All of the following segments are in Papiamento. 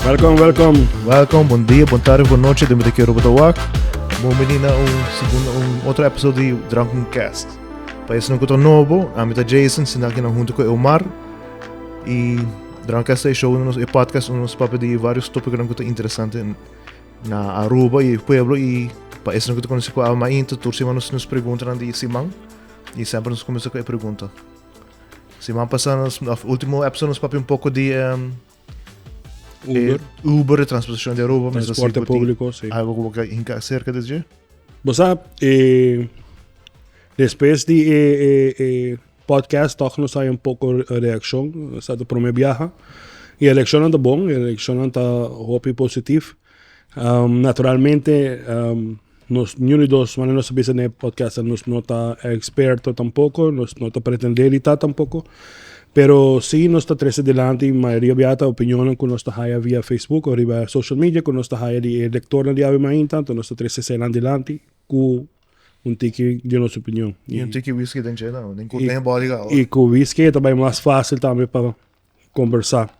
Welcome, welcome. Welcome, bon dia, bon tarde, bon noche, den te quiero wak. Bon bini na un segundo, un otro episodio di Drunken Cast. Pa esnan ku ta nobo, ami ta Jason, sinta aki hunto ku Eumar. I Drunken Cast ta e show, nos, e podcast unda nos papia di varios tópikonan ku ta interesante na Aruba i pueblo i pa esnan ku ta konosé ku Awe Mainta, tur siman nos nos preguntanan di siman i semper nos kuminsá ku e pregunta. Siman pasá nos, of último episode nos papia un poko di Uber. Uber, e transportacion di Aruba. Transporte público, sí. Algo como que hinca acerca de dje? Bo sa, despues di e, e, e podcast toch nos hay un poco reaccion, sa de prome biaha. Y e reaccionnan ta bon, e reaccionnan ta hopi positief. Naturalmente, nos ni uno dos, manera nos a bisa den e podcast, nos no ta experto tampoco, nos no ta pretende di ta tampoco. Pero si nos ta trece dilanti mayoria bia ta opinionnan cu nos ta haya via Facebook o riba social media cu nos ta haya di e lectornan di Awe Mainta, anto nos ta trece eseinan dilanti cu un tiki di nos opinion. Y un tiki whisky den dje nan, den cu den body gaba. Y cu whisky ta bay mas facil tambe pa combersa.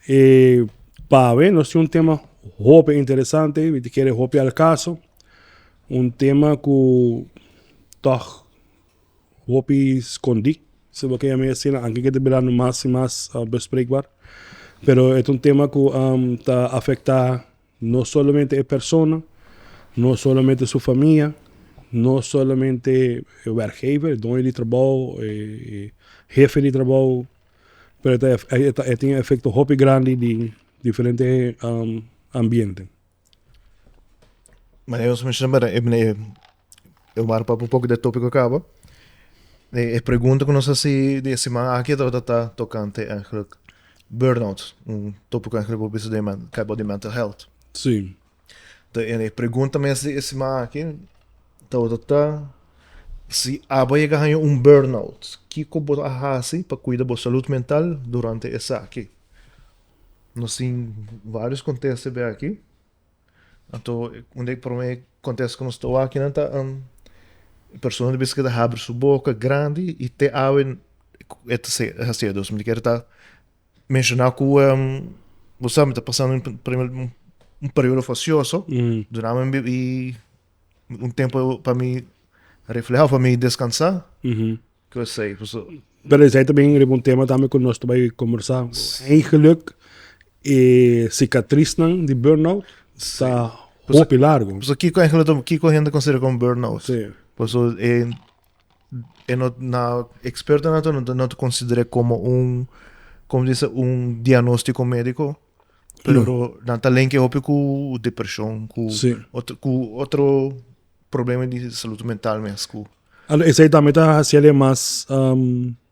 E pa awe nos tin un tema hopi interesante, mi ta kere hopi al caso, un tema cu toch hopi scondi, si bo ke yama asina, anke ke ta birando mas y mas bespreekbaar, pero e ta un tema cu ta afecta No solamente e persona, no solamente su famia, no solamente e werkgever, e doño di trabou, e hefe di trabou, pero e ta e tin efecto hopi grandi di diferente ambiente. Manera nos menciona e e wak papia un poco di e topico caba. E pregunta cu nos a haci di e siman aki tabata ta tocante eigenlijk burnout, un topico eigenlijk bo bisa den kai bo di mental health. Sí. En e pregunta mes di e siman aki tabata ta si abo yega haña un burnout, kiko bo a hasi pa cuida bo salud mental durante esaki? Nos tin varios contesta be aki. Anto un di e prome contesta cu nos ta wak akinan ta e persona ta bisa cu ta habri su boca grandi y te awe e ta haciendo. Dus mi kier ta menciona cu bo sa mi ta pasando un periodo facioso durante mi un tempo pa mi refleha pa mi descansa. Ku esei, paso. Pero esei ta bin riba un tema tambe ku nos ta bai kombersá. Eigenlijk e sikatrisnan di burnout ta hopi largu. Paso kiko eigenlijk ta, kiko hende konsidera komo burnout? Sí. Paso e e no na ekspertonan ta no ta konsider'é komo un, komo di bisa, un diagnóstiko médiko. Pero nan ta lenke hopi ku depreshon, ku otro ku otro problema di salud mental mes ku. Anto esei tambe ta hasiel mas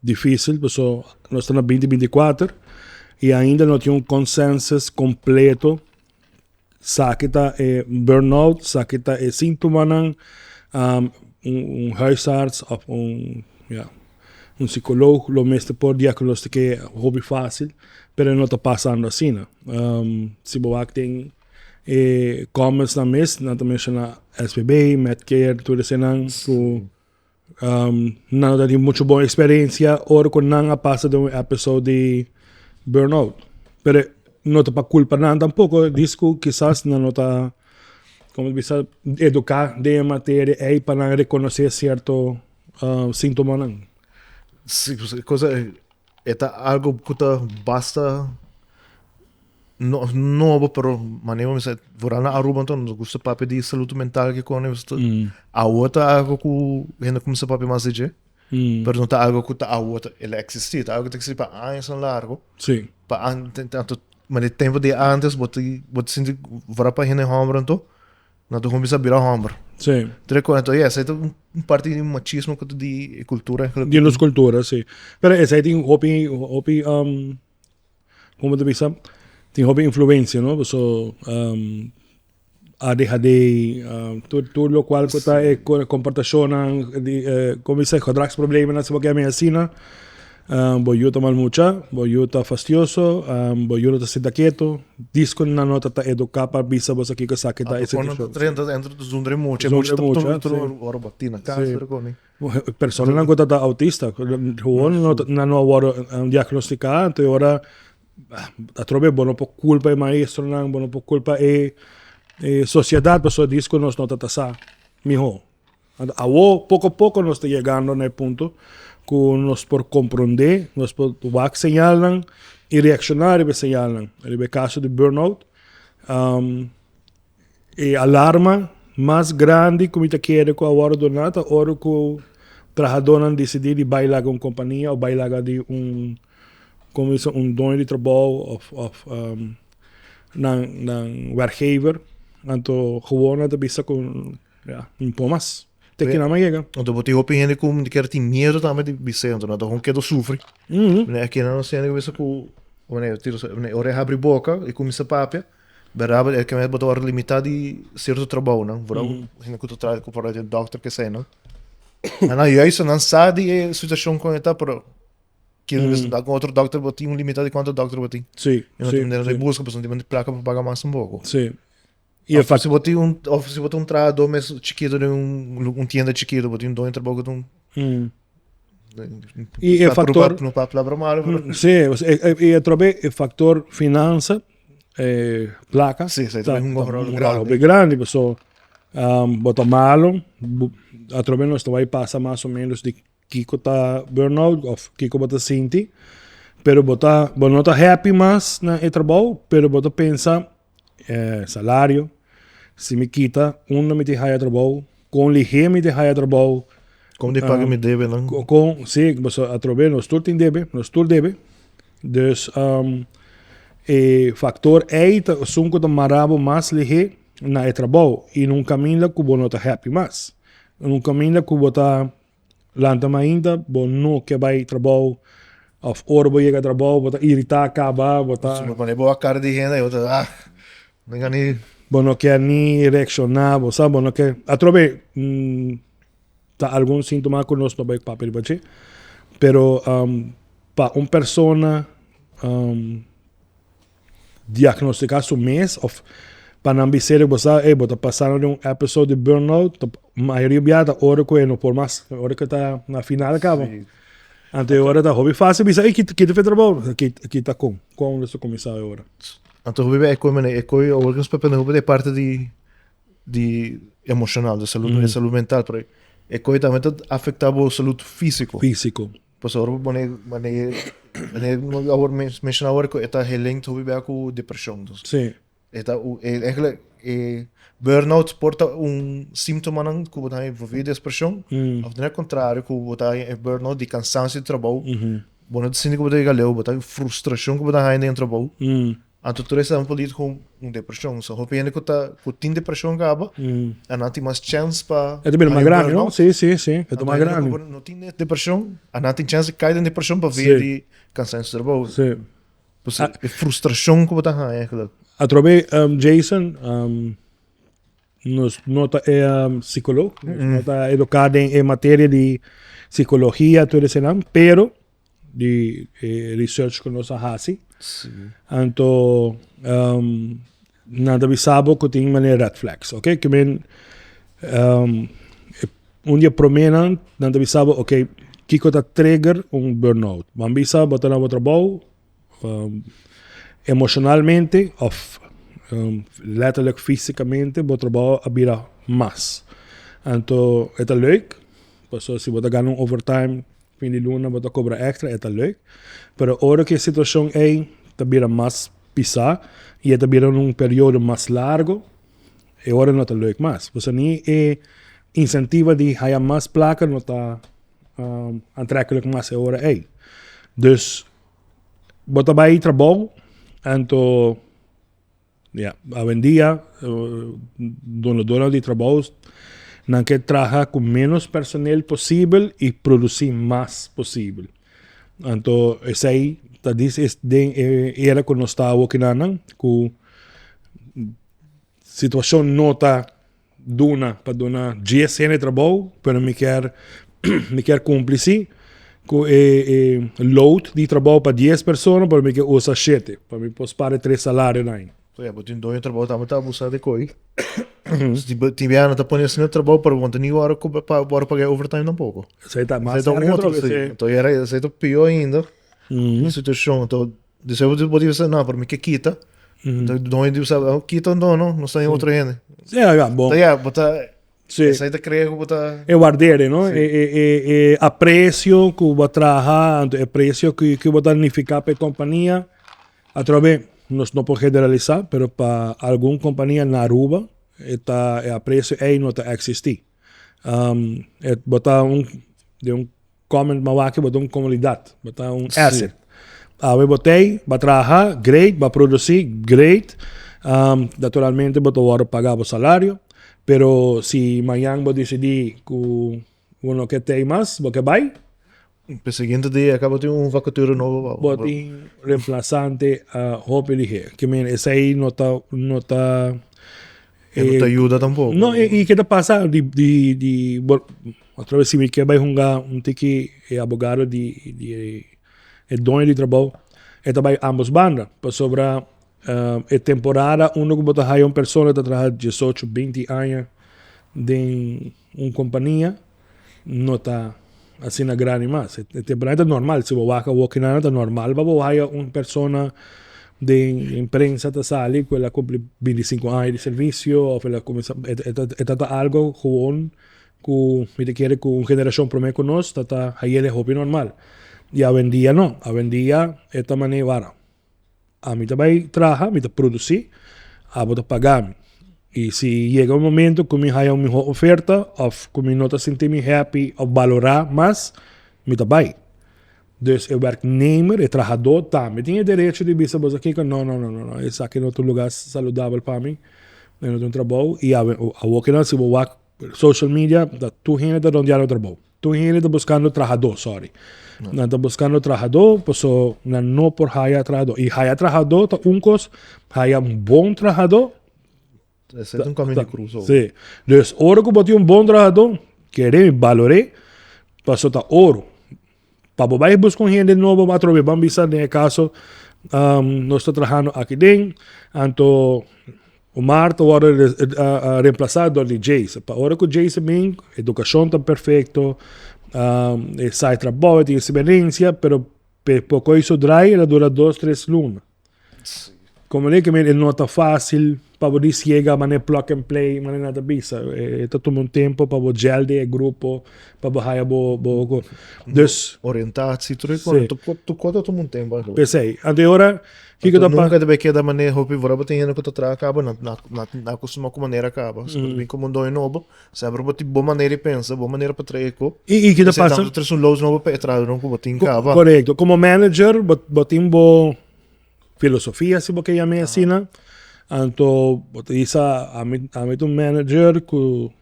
dificil paso nos ta na binti binti kuater y ainda no tin un consensus completo sa ki ta e burnout, sa ki ta e sintomanan, un huisarts of un ya un psicoloog lo mester por diagnostique hopi facil pero no ta pasando asina. Si bo wak den E comments nan mes, nan ta menciona SVB, Medcare, tur esenan cu nan no ta tin mucho bon experiencia ora cu nan a pasa den un episode di burnout. Pero no ta pa culpa nan tampoco, dis cu kisas nan no ta, como ta bisa, educa den e materia ey pa nan reconoce cierto sintomanan. Si, cosa e ta algo cu ta basta No nobo pero manera mi sa vooral na Aruba anto nos gusta papia di salud mental ke kon awo ta algo ku hende kuminsa papia mas di dje pero no ta algo ku ta awo ta el a existi ta algo ku ta existi pa añosnan largo pa anto manera tempo di antes bo ta bo ta sinti vooral pa hende homber anto nan ta kuminsa bira homber anto esei ta un parti di machismo ku ta di e kultura di nos kultura si pero esei tin hopi hopi Como ta bisa, tin hopi influencia, no? Paso ADHD, tur tur locual cu ta e comportacionnan di como bisa gedragsproblemennan si bo ke yama asina. Bo yu ta mal mucha, bo yu ta fastioso, bo yu no ta sinta keto. Disco nan no ta ta educa pa bisa bo sa kico esaki ta e situacion. Zundre mucha, si. Personanan cu ta ta autista, gewoon nan no a wordo diagnostica, anto e ora. Atrobe bo no por culpa e maestronan, bo no por culpa e sociedad pasobra dis cu nos no ta ta sa miho. Anto awo poco poco nos ta yegando na e punto cu nos por comprende, nos por wak señalnan y reacciona riba e señalnan. Riba e caso di burnout, E alarma mas grandi ku mi ta kere ku a wòrdu doná ta ora ku trahadónan disidí di bai laga un kompania òf bai laga di un komo bisa un doño di trabou òf òf nan nan werkgever. Anto gewoon nan ta bisa ku ya no por mas. Te kinan a yega. Anto bo tin hopi hende ku kier tin miedu tambe di bis'é anto nan ta gewoon keda sufri. Aki nan nos hende ku bisa ku ora e habri boka e kuminsá papia. Berdad e kende bo ta wòrdu limitá di sierto trabounan, vooral hende ku ta traha ku por ehempel dòkter kesei nan. Ma nan juist nan sa di e situashon kon e ta pero kende mester ta ku otro dòkter bo tin un limitá di kuantu dòkter bo tin. Sí, I no sí, tin manera di sí. buska pasobra no tin plaka pa paga mas tampoco. Sí. I e Of fak si bo tin un of si bo ta un trahadó mes chikitu den un un tienda chikitu bo tin un doño di trabou ku ta un I e factor No pa palabra malo pero Sí, i atrobe e factor finansa e placa Sí, esei ta un rol un grandi. rol hopi grandi paso bo ta malo atrobe nos ta bai pasa mas o menos di kiko ta burnout of kiko bo ta sinti pero bo ta bo no ta happy mas na e trabou pero bo ta pensa salario si mi kita unda mi tin haya trabou kon lihé mi tin haya trabou Kon di paga mi debenan? Kon si pasobra atrobe nos tur tin debe nos tur debe dus e factor ei ta esun ku ta mara bo mas lihé na e trabou i na un kaminda ku bo no ta happy mas na un kaminda ku bo ta Lanta mainta bo no ke bai trabou of ora bo yega trabou bo ta irita kaba bo ta. Si bo pone bo a kara di hende bo ta ah no ke ni. Bo no ke ni reakshoná bo sa bo no ke atrobe ta algun sintoma ku nos no bai papia riba dje pero pa un persona diagnostica su mes of pa nan bis'é bo sa ey bo ta pasando den un episode di burnout ta mayoria bia ta ora cu e no por mas ora cu e ta na final caba anto e ora ta hopi facil bisa ey kita kita fe trabou kita con con nos ta cuminsa e ora. Anto hopi bia e coy manera e coy awor cu nos papia hopi ta e parti di di emocional di salud di salud mental pero e coy tambe ta afecta bo salud fisico. Fisico. Pasobra bo pone manera manera awor menciona awor cu e ta gelinkt hopi bia cu depresion. Dus Sí. e ta eigenlijk e burnout por ta un simptomanan cu bo ta haña envolvi depresion of den e contrario cu bo ta haña e burnout di cansancio di trabou bo no ta sinti cu bo ta yega leu bo ta frustracion cu bo ta haña den trabou. Anto tur esnan por lid ku un depreshon. So hopi hende ku ta ku tin depreshon kaba, a nan tin mas chèns pa E ta bira mas haña grandi, no? burnout. Sí, sí, sí. E ta Anto mas hende grandi. ku no tin depreshon, a nan tin chèns di kai den depreshon pa via Sí. di kansancio di trabou. Sí. Pues e frustrashon ku bo ta haña eigenlijk. Atrobe, Jason, nos no ta psikolog, nos no ta eduká den e materia di psikologia, tur esenan, pero di e research ku nos a hasi. Anto nan ta bisa bo ku tin manera red flags, ok? Ke men un di e proménan nan ta bisa bo ok kiko ta trigger un burnout. Bo a bisa bo ta na bo trabou emoshonalmente òf letterlijk físikamente bo trabou a bira mas. Anto e ta leuk pasobra si bo ta gana un overtime Fin di luna bo ta cobra extra, e ta leuk. Pero ora cu e situacion ey ta bira mas pisa y e ta bira un periodo mas largo, e ora no ta leuk mas. Pasobra ni e incentiva di haya mas placa no ta aantrekkelijk mas e ora ey. Dus bo ta bay trabou anto Ya, awendia donadornan di trabou nan ke traha ku ménos personel posibel i produsí mas posibel. Anto esei ta dis es den e era ku nos ta awo kinanan ku situashon no ta duna pa duna dies hende trabou pero mi kier mi kier cumpli si cu e e load di trabou pa dies persona pero mi kier usa shete pa mi por spara e tres salario nan. So ya bo tin doño trabou tambe ta abusa di koy. Tin biaha nan ta pone asina trabou pero bo no ta ni wòrdu ku pa wòrdu paga e overtime tampoco. Esei ta mas Esei ta un erg otro atrobe si. si. Enton esei ta pior ainda e situacion. Enton. Dus bo di bisa, no, pero mi ke kita. Entonces doño di bisa, oh, kita anto no, nos ta otro hende. Ja, ja, bon. Ja, bo ta, Sí. esei ta krea ku bo ta... E wardere, no? E, e, e, e aprecio ku bo traha, anto e precio ku, ku bo ta nifiká pa e kompania. Atrobe, nos no por generalisá, pero pa algun kompania na Aruba, e ta, e aprecio ei no ta eksistí. Um, e bo ta un, den un Comment ma wak bo ta un komodidat, bo ta un asset. Awe bo tei, bo a traha, great, bo a produsi, great. Naturalmente bo ta wòrdu pagá bo salario, pero si mañan bo disidí ku bo no ke tei mas, bo ke bai. Pe siguiente dia a kaba tin un vakatura nobo pa bo. Bo tin remplasante hopi lihé. Ke men esei no ta no ta. E no ta yuda tampoco. No, y ke ta pasa di di di bo otra vez si mi ke bai hunga un tiki e abogado di di e doño di trabou e ta bai ambos banda pasobra e temporada unda ku bo ta haya un persona ta traha diesocho binti aña den un kompania no ta asina grandi mas. E temporada ta normal, si bo wak awor kinan ta normal pa bo haya un persona den prensa ta sali ku el a kumpli bintisinko aña di servisio òf el a kuminsá e ta ta algo gewoon ku mi ta kere ku un generashon promé ku nos ta ta hay'el e hopi normal. I awendia no, awendia e ta manera wara. Ami ta bai traha, mi ta produsí, abo ta paga mi. I si yega un momento ku mi haya un mihó oferta òf ku mi no ta sinti mi happy òf balorá mas, mi ta bai. Dus e werknemer, e trahadó tambe tin e derecho di bisa boso kiko, no, no, no, no, no, esaki no ta un lugá saludabel pa mi, e no ta un trabou. I awor kinan si bo wak social media, ta tur hende ta rondeando trabou. Tur hende ta buskando trahadó, sorry. Nan ta buskando trahadó, paso nan no por haya trahadó. I haya trahadó ta un kos, haya un bon trahadó. Esei ta un kaminda di krus. Sí. Dus ora ku bo tin un bon trahadó, kere mi balor'é, paso ta oro. Pa bo bai buska un hende nobo atrobe, ban bisa den e kaso, nos ta trahando aki den, anto Omar ta wòrdu remplasá dor di Jason. Pa ora ku Jason bin, edukashon ta perfekto, e sa e trabou, e tin eksperensia, pero pe poko e su drai el a dura dos, tres luna. Komo di ke e no ta fásil pa bo dis yega manera plug and play manera nan ta bisa. E ta tuma un tempu pa bo gel den e grupo, pa bo haya bo bo. Dus. Orientatie, tur e kos, tur kos ta tuma un tempu. P'esei, anto e ora Kiko ta pa. Nunka ta bay keda manera hopi ora bo tin hende ku ta traha kaba na na na akostumá ku manera kaba. Si bo ta bin komo un doño nobo, semper bo tin bo manera di pensa, bo manera pa traha eko. I i ki ta pasa. Esei tambe ta trese un lous nobo pa e trahadornan ku bo tin kaba. Korekto. Komo manager bo bo tin bo filosofia si bo ke yam'é asina. Anto bo ta bisa ami ami ta un manager ku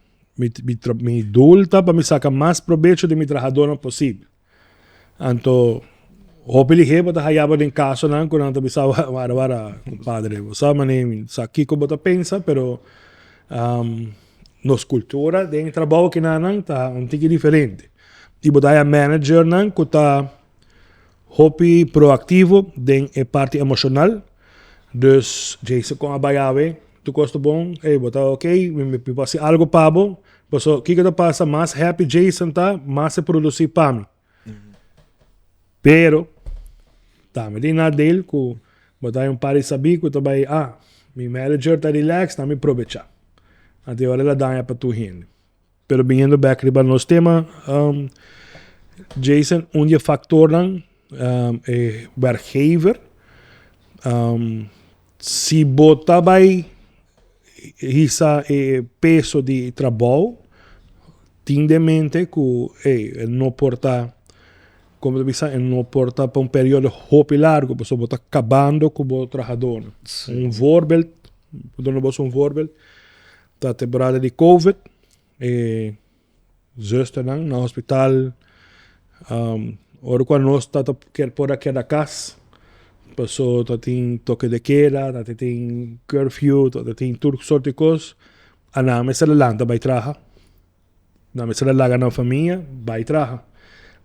mi mi mi doel ta pa mi saka mas probecho di mi trahadornan posibel. Anto hopi lihé bo ta haya bo den kasonan ku nan ta bisa wara wara kumpadre bo sa manera mi sa kiko bo ta pensa pero nos kultura den trabou kinanan ta un tiki diferente i bo ta haya managernan ku ta hopi proaktivo den e parti emoshonal dus djei kon a bai awe tur kos ta bon ey bo ta ok mi por hasi algu pa bo. Paso kiko ta pasa mas happy Jason ta mas e produci pa mi. Pero tambe tin nadeel ku bo ta hay un par di sabi ku ta bay ah mi manager ta relax na mi probecha. Anto e ora el a daña pa tur hende. Pero biniendo bek riba nos tema Jason un di e factornan e werkgever si bo ta bay hisa e peso di trabou, tin den mente ku ey e no por ta, komo ta bisa, e no por ta pa un periodo hopi largu pasobra bo ta kabando ku bo trahadónan. Un voorbeeld, por duna boso un voorbeeld, ta temporada di covid e zusternan na hospital ora ku anos ta por a keda kas paso ta tin toke de keda ta tin curfew ta tin tur sorti kos a nan mester a lanta bai traha nan mester a laga nan famia bai traha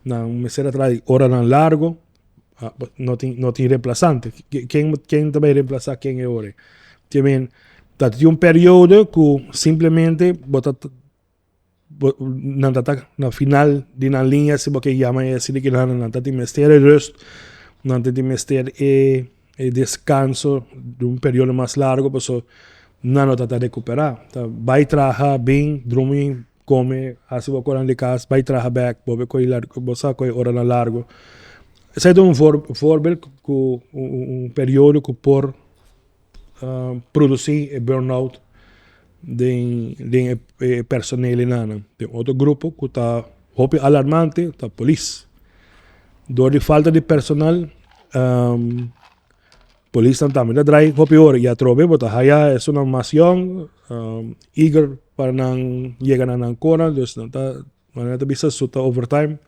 nan mester a traha oranan largo no tin no tin remplasante ken ken ta bai remplasá ken e ora ei ta tin un periodo ku simplemente bo ta Nan ta ta na final di nan liña si bo ke yama e asina ki nan nan ta tin mester e rust. Nan ta tin mester e e descanso di un periodo mas largo paso nan no ta ta recupera. Ta bay traha, bin, drumi, come, haci bo conan di cas, bay traha bek, bo be coy largo, bo sa coy oranan largo. Esey ta un voorbeeld cu un periodo cu por produci e burnout den den e personeel enanan. Den otro grupo cu ta hopi alarmante ta polis. Door di falta di personal polisnan tambe ta draai hopi ora y atrobe bo ta haya esunnan mas yong eager pa nan yega na nan kona dus nan ta manera ta bisa su ta overtime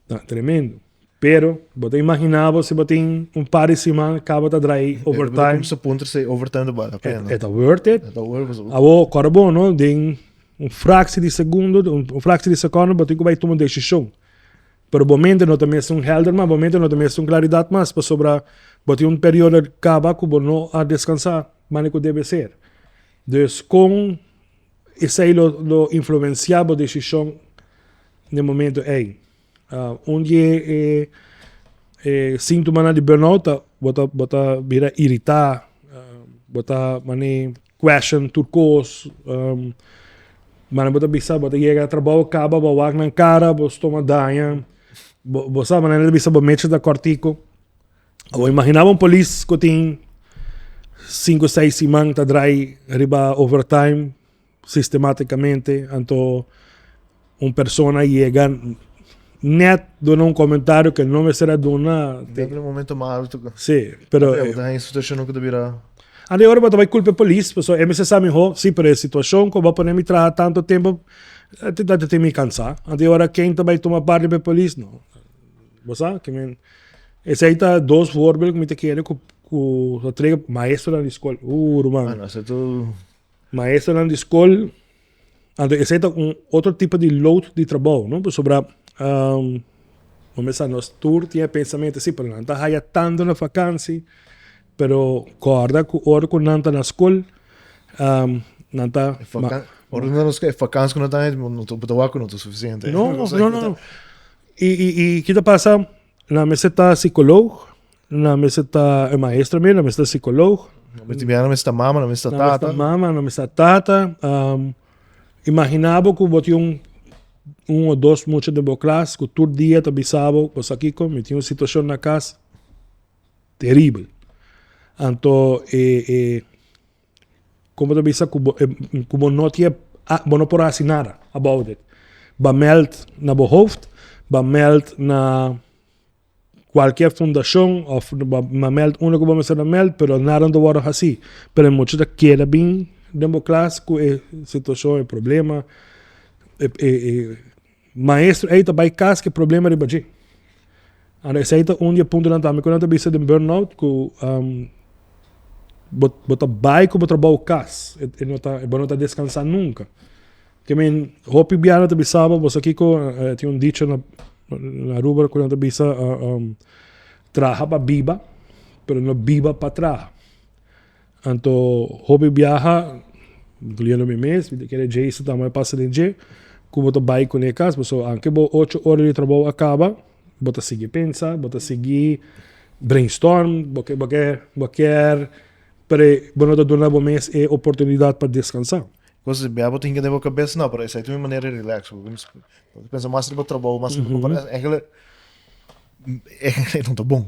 ta tremendo. Pero bo ta imagina bo si bo tin un par di siman kaba ta draai overtime. Bo ta puntra si overtime ta bal la pena. E ta worth it. E ta worth it. Abo kòrda bo no den un fractie di segundo un fractie di sekondo bo tin ku bai tuma un desishon. Pero bo mente no ta mesun helder mas, bo mente no ta mesun claridad mas pasobra bo tin un periodo caba cu bo no a descansa manera cu debe ser. Dus con esey lo lo influencia bo decision den momento ey? Un di e e sintomanan di burnout ta bo ta bo ta bira irita, bo ta mane question tur cos, Manera bo ta bisa bo ta yega trabou kaba bo wak nan kara bo stoma daña bo bo sa manera ta bisa bo mecha ta kòrtiku bo imagina bo un polis ku tin sinku seis siman ta drai riba overtime sistematikamente anto un persona yega net duna un komentario ke no mester a duna. Net na momento malo. Si, pero. Bo ta haña situashon ku ta bira. Anto e ora bo ta bai kulpa e polis, pasobra e mester sa mihó, si, pero e situashon ku bo a pone mi traha tantu tempu, ta tin mi kansá. Anto e ora ken ta bai tuma parti pa e polis? No. Bo sa? Ke men, esei ta dos voorbeeld ku mi ta kere ku ku ta trega maestronan di skol. Ruman. Ah, no, esei tur. Maestronan di skol, anto esei ta un otro tipo di load di trabou, no? Pasobra, bo mester sa nos tur tin e pensamentu si, pero nan ta haya tantu na vakansi. Pero corda cu ora cu nan ta na school, nan ta... Ora nan ta na school, e vakantie cu nan ta haya, bo ta wak cu no ta suficiente. No, no, no. Y, y, y ki ta pasa? Nan mester ta psicoloog, nan mester ta e maestro mes, nan mester ta psicoloog. Nan mester ta mama, nan mester ta tata. Nan mester ta mama, nan mester ta tata. Imagina bo cu bo tin un, un o dos mucha den bo klas cu tur dia ta bisa bo, bo sa kico, mi tin un situacion na cas. Teribel. Anto e e como ta bisa cu bo cu bo no tin bo no por haci nada about it. Ba meld na bo hoofd, ba meld na cualkier fundacion of ba meld unda cu bo mester a meld pero nada no ta wordo haci. Pero e mucha ta keda bin den bo klas cu e situacion, e problema, e e Maestro ey ta bay cas cu e problema riba dje. Anda esey ta un di e puntonan tambe cu nan ta bisa den burnout cu bo bo ta bay cu bo trabou cas e no ta bo no ta descansa nunca. Ke men hopi bia nan ta bisa bo, bo sa kico tin un dicho na na Aruba cu nan ta bisa traha pa biba pero no biba pa traha. Anto hopi biaha, incluyendo mi mes, mi ta kere Jason tambe a pasa den dje, ku bo ta bai kuné kas, pasobra anke bo ocho ora di trabou a kaba, bo ta sigui pensa, bo ta sigui brainstorm, bo ke bo ke bo kier, pero bo no ta duna bo mes e oportunidat pa deskansá. Kos di bia bo ta hinka den bo kabes, no, pero esei ta mi manera di relax, bo ta pensa mas riba trabou, mas riba kompania, eigenlijk eigenlijk no ta bon.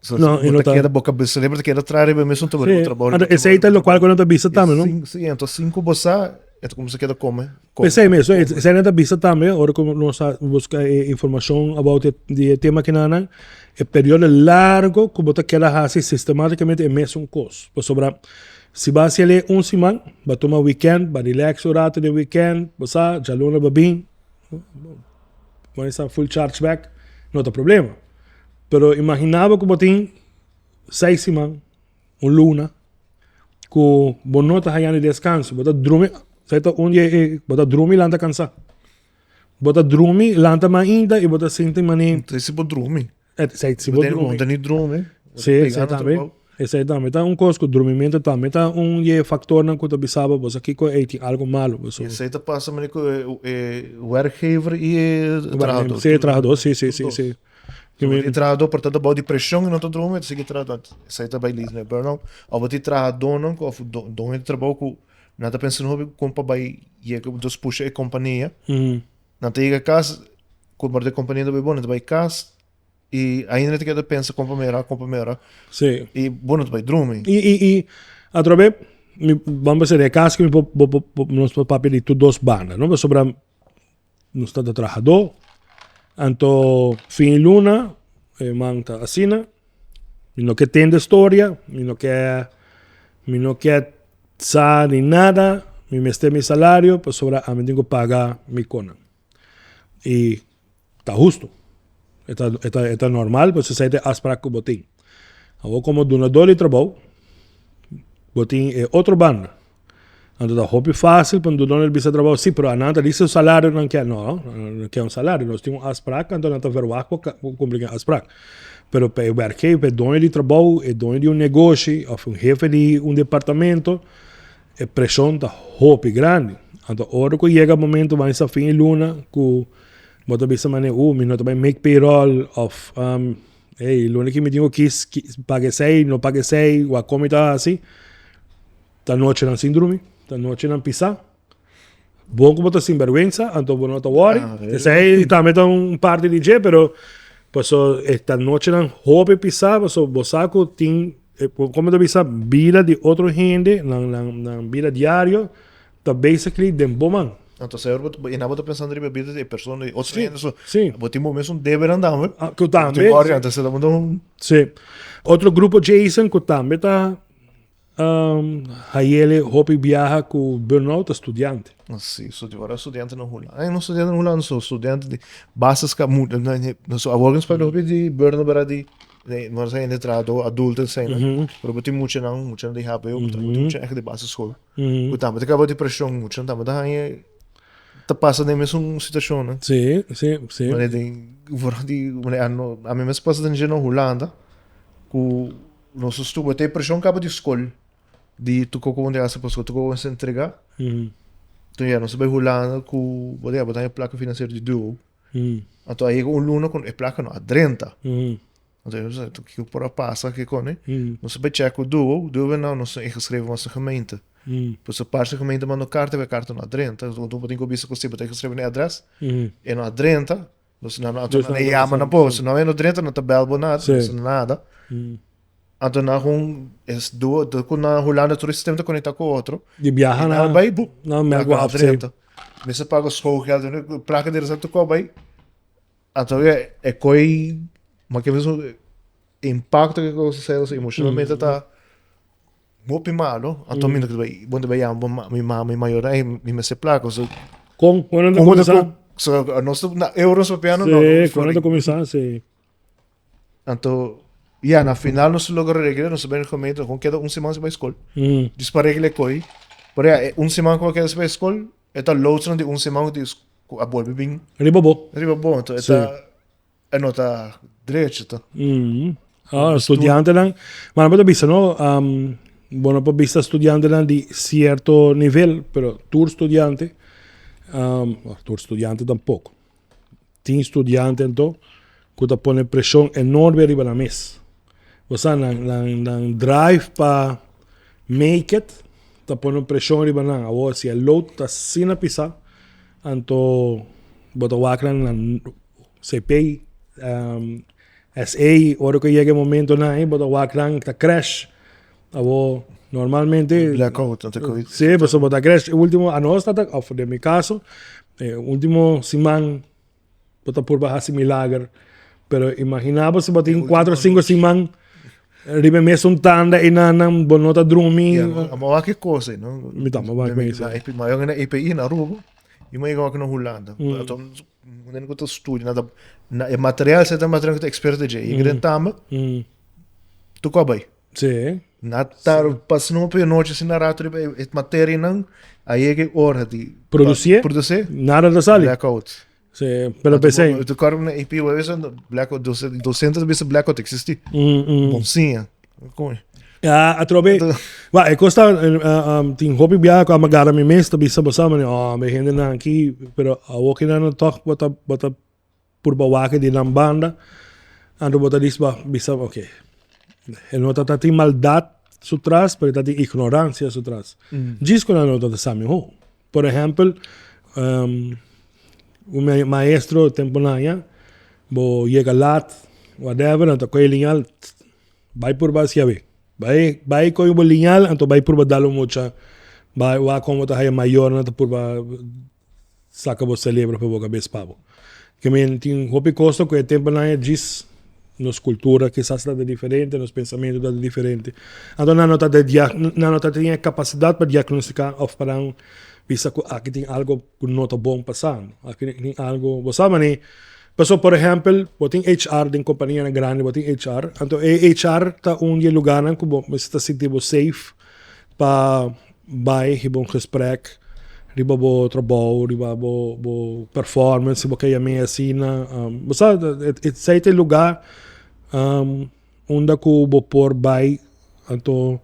So, No, e bo no ta ta- keda, bo kabes cerebro ta keda traha riba e mesun trabou, riba Sí, trabou, riba anto trabou, esei riba ta lokual trabou. ku nan ta bisa E tambe, no? sin, sí, anto sin ku bo sa, e ta kuminsá keda kome, kome, Esei mes, kome. esei nan ta bisa tambe ora ku nos a buska e informashon about e di e tema kinanan, e periodo largo ku bo ta keda hasi sistematikamente e mesun kos. Pasobra si bo hasi el un siman, bo a tuma weekend, bo a relax un rato den weekend, bo sa djaluna bo bin, bo a esta full charge back, no ta problema. Pero imagina bo ku bo tin seis siman, un luna, ku bo no ta haña ni deskanso. Bo ta drumi, esei ta un di e, bo ta drumi lanta kansá. Bo ta drumi lanta mainta i bo ta sinti mane. Esei si bo drumi. Esei si bo drumi. Bo ta ni drumi. Sí, esei tambe. Esei tambe ta un kos ku drumimentu tambe ta un di e faktornan ku ta bisa bo, bo sa kiko ei tin algu malu. I esei ta pasa mane ku e werkgever i e trahadó. Sí, e trahadó, sí, sí, sí, sí. E trahadó por ta bou di preshon i no ta drumi, e ta sigui traha. Esei ta bai lead na e burnout. Òf bo tin trahadónan ku òf doño di trabou ku nan ta pensa hopi kon pa bai yega dus pusha e kompania. Nan ta yega kas, ku e kompania ta bai bon, nan ta bai kas i ainda nan ta keda pensa kon pa mehorá, kon pa mehorá. I bo no ta bai drumi. I atrobe mi ban bisa den e kas ku mi por nos por papia di tur dos banda, no? Pasobra Nos ta ta trahadó, anto fin di luna e man ta asina, mi no ke tende storia, mi no ke mi no ke sa ni nada, mi mester mi salario pasobra ami tin ku paga mi konan. I ta hustu, e ta e ta e ta normal pasobra esei ta e afsprak ku bo tin. Awor komo dunadó di trabou bo tin e otro banda. Anto ta hopi fácil pa un dunadó di bisa trabou, sí, pero anan ta di su salario nan ke. No, nan no ke un salario. Nos tin un afsprak, anto nan ta verwagt pa kumpli ku e afsprak. Pero pa e werkgever, pa e doño di trabou, e doño di un negoshi òf un hefe di un departamento, e preshon ta hopi grandi. Anto ora ku yega momento ban sa fin di luna ku bo ta bisa manera, uh, mi no ta bai make payroll òf ey, luna aki mi tin ku kis paga esei, no paga esei, wak kon mi ta hasi. Ta nochenan sin drumi, ta nochenan pisá. Bon ku bo ta sinbèrgwensa, anto bo no ta wòri. Esei tambe ta un parti di dje, pero paso e ta nochenan hopi pisá, paso bo sa ku tin, komo ta bisa, bida di otro hende, nan nan nan bida diario ta basically den bo man. Anto señor bo ta, i nan bo ta pensando riba bida di e persona, di otro hende, so bo tin bo mesun debernan tambe. Ku tambe. Anto esei ta un. Sí. Otro grupo Jason ku tambe ta Hayele hopi biaha ku burnout ta studiante. Si, ora studiante na Hulanda. Ay, no studiante na Hulanda so, studiante di basiska mu, so awor nos papia hopi di burnout bera di, nos a hende trahadó adulto esei nan, pero bo tin muchanan, muchanan di hbo, bo tin mucha ègt di basisschool, ku tambe ta kaba depreshon, muchanan tambe ta haña, ta pasa den mesun situashonnan. Si, si, si. Manera den, for di, manera ami mes pasa den dje na Hulanda, ku. Nos a stuba te preshon kaba di skol di tur koko wende hasi pa skol, tur koko wende entrega. Enton ya nos a bai Hulanda ku bo ta ya bo ta haña plaka finansiero di duo. Anto a yega un luna ku e plaka no a drenta. Anto nos a kiko por a pasa kiko ne. Nos a bai chek ku duo, duo a no nos ta ingeschreven mas na gemeente. Pues a parse gemeente manda un karta, e karta no a drenta. Anto bo tin ku bisa ku si bo ta ingeschreven na e adres, e no a drenta. Dus nan anto nan e yama na bo, si no e no drenta no ta bel bo nada, no sa nada. Anto nan gewoon es duo, do ku na Hulanda tur e sistema ta konekta ku otro. Di biaha na bai bu, na merk bo af drenta. Mester paga schoolgeld, plaka di reserva tur kos bai. Anto e koi, ma ke mes impacto ke kos ta sey emocionalmente ta hopi malo. Anto mi no ta bai, bo ta bai yama bo mi mama, mi mayornan, ey mi mester plaka. So, Kon? Kon nan ta kuminsá? So, nos ta na euros papiando, no. Sí, kon nan ta kuminsá, sí. Anto, ya, na final nos a logra regla, nos a bai na gemeente, nos keda un siman sin bai skol. Djis pa regla e koi. Pero ya, e un siman ku a keda sin bai skol, e ta loadsnan di un siman ku a bolbe bin. Riba bo. Riba bo, anto e ta. E no ta drecho ta. Ah, studiantenan, ma bo ta bisa no, bo no por bisa studiantenan di cierto nivel, pero tur studiante, tur studiante tampoco. Tin studiante anto cu ta pone presion enorme riba nan mes. Bo sa nan nan nan drive pa make it ta pone un presion riba nan. Awor si e load ta asina pisa, anto bo ta wak nan nan CP, SA, ora ku yega e momentonan ei bo ta wak nan ta crash. Awor normalmente Blackout, nan ta kohe. Sí, pasobra bo ta crash. E ultimo anos ta ta, òf den mi kaso, e ultimo siman bo ta purba hasi milager. Pero imagina bo si bo tin kuater o sinku siman riba e mesun tanda ei nan nan bo no ta drumi. Ya, amo wak e kos ei, no? Mi tambe wak mes. Ma yo na EPI na Aruba, i mi a yega wak na Hulanda. Wanneer ku ta studia, na ta, na e material, cierto material ku ta experto dje. Yega den tamba, tu kua bai. Sí. Na ta pas no pe noche sin rato riba e, e materianan, a yega e ora di Producié? Producié. Nada ta sali. Blackout. Sí, pero pensé. Tu kor na AP, we wist blackout, docente ta bisa blackout existi. Bonsinha. Kon. Ja, atrobe. Ba, e kos ta, tin hopi biaha ku a magara mi mes ta bisa bo sa mane, oh, mi hendenan aki, pero awor ki nan tòg bo ta, bo ta purba wak di nan banda. Anto bo ta bisa, bisa ok, e no ta tin maldad su tras, pero e ta tin ignorancia su tras. Djis cu nan no ta sa miho. Por ehempel, un maestro tempo nan ya, bo yega laat, whatever, nan ta coge liñal, bay purba haci awe. Bay bay coge bo liñal, anto bay purba dal un mucha, bay wak como ta haya mayornan ta purba Saca bo celebro pa bo cabes pa bo. Ke men tin hopi cosa cu e temponan e djis nos cultura kisas ta diferente, nos pensamento ta diferente. Anto nan no ta nan no ta tin e capacidad pa diagnostica of pa nan bisa cu aki tin algo cu no ta bon pasando. Aki tin algo, bo sa mane, pasobra por ehempel bo tin HR den companianan grandi bo tin HR, anto e HR ta un di e lugarnan cu bo mester ta sinti bo safe pa bai hiba un gesprek riba bo trabou, riba bo bo performance, si bo ke yam'é asina. Bo sa, esei ta e lugá unda ku bo por bai anto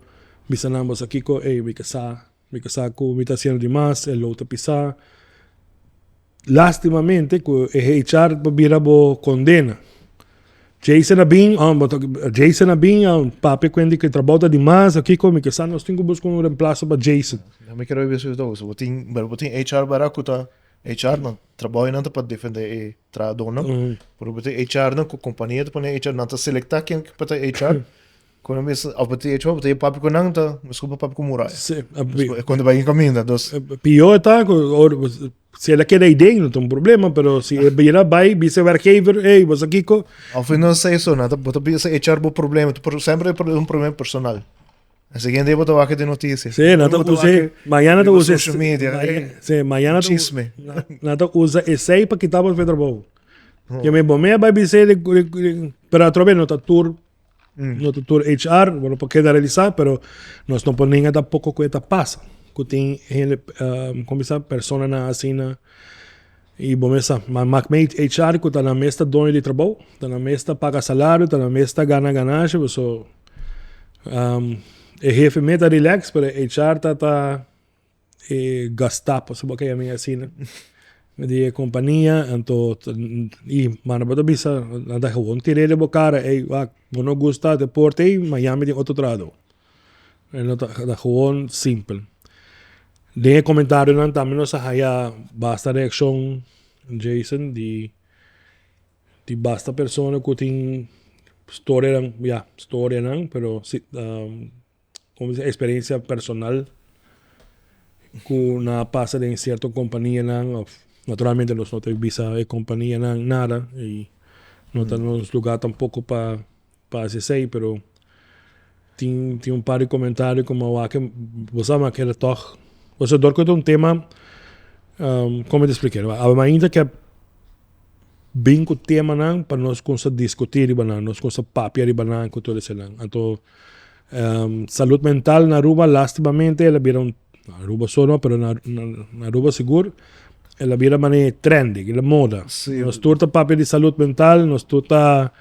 bisa nan bo sa kiko, ey mi ke sa, mi ke sa ku mi ta hasiendo di mas, e lo ta pisá. Lastimamente ku e HR por bira bo kondena. Jason a bin, Jason a bin a papia ku hende ku e trabou ta dimas o kiko, mi ke sa nos tin ku buska un remplaso pa Jason. Ya mi kere bisa esei bo tin, bo tin HR bara ku ta HR nan trabou nan ta pa defende e trahadónan, pero bo tin HR nan ku kompania ta pone HR nan ta selekta ken pa ta HR. Kono mi of bo tin hecho, bo tin papia ku nan ta, mesku bo papia ku muraya. Sí, E konta bai kaminda, dus. Pior ta ku or si el a keda ei den no ta un problema, pero si e bira bai bisa e werkgever, ey, bo sa kiko? Of no sa eso, nan ta bo ta bisa HR bo problema, por semper e un problema personal. E siguiente dia bo ta wak den notisia. Sí, nan ta usa, mañana ta usa, social media, sí, mañana ta chisme. Nan ta usa esei pa kita bo fe trabou. Ke mi bo mea bai bisa pero atrobe no ta tur No ta tur HR, bo no por keda realisá, pero nos no por nenga tampoco ku e ta pasa. Ku tin hende, kon bisa, personanan asina i bo mes sa. Ma mak mei HR ku ta nan mes ta doño di trabou, ta nan mes ta paga salario, ta nan mes ta gana ganashi, paso e hefe mes ta relax, pero e HR ta ta e Gestapo, si bo ke yama asina, di e kompania, anto i manda bo ta bisa, nan ta gewoon tir'é den bo kara, ey wak, bo no gusta te porta ey, ma yami den otro trahadó. E no ta ta gewoon simpel. Den e komentarionan tambe nos a haya basta reakshon, Jason, di di basta persona ku tin storianan, ya, storianan, pero si Como bisa experiencia personal cu nan a pasa den cierto companianan of naturalmente nos no ta bisa e companianan nada y no ta nos lugar tampoco pa pa haci esey pero tin tin un par di comentario cu mi a wak bo sa mi a keda tog pasobra dor cu ta un tema como mi ta explica awe mainta ke bin cu temanan pa nos cuminsa discuti riba nan nos cuminsa papia riba nan cu tur esenan anto Salud mental na Aruba lastimamente el a bira un, na Aruba so no, pero na Aruba sigur, el a bira manera trendy, el a moda. Nos tur ta papia di salud mental, nos tur ta,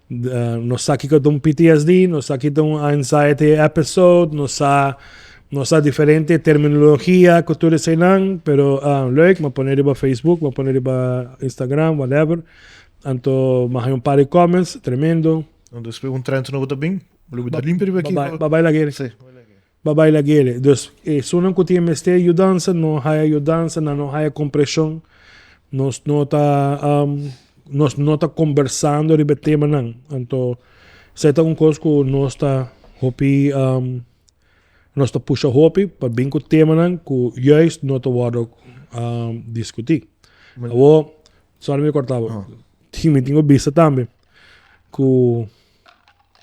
nos sa kiko ta un PTSD, nos sa kiko ta un anxiety episode, nos sa, nos sa diferente terminologia ku tur eseinan, pero leuk, mi a pone riba Facebook, mi a pone riba Instagram, whatever. Anto mi a haña un par di comments tremendo. Despues un trend nobo ta bin, lo bida limpi riba aki. Ba bai lag'e. Sí. Ba bai lag'e. Dus esunnan ku tin mester yudansa no haya yudansa, nan no haya kompreshon. Nos no ta nos no ta kombersando riba e temanan. Anto esei ta un kos ku nos ta hopi nos ta pusha hopi pa bin ku temanan ku juist no ta wòrdu diskutí. Awor, sorry mi korta bo. Tin mi tin ku bisa tambe. Ku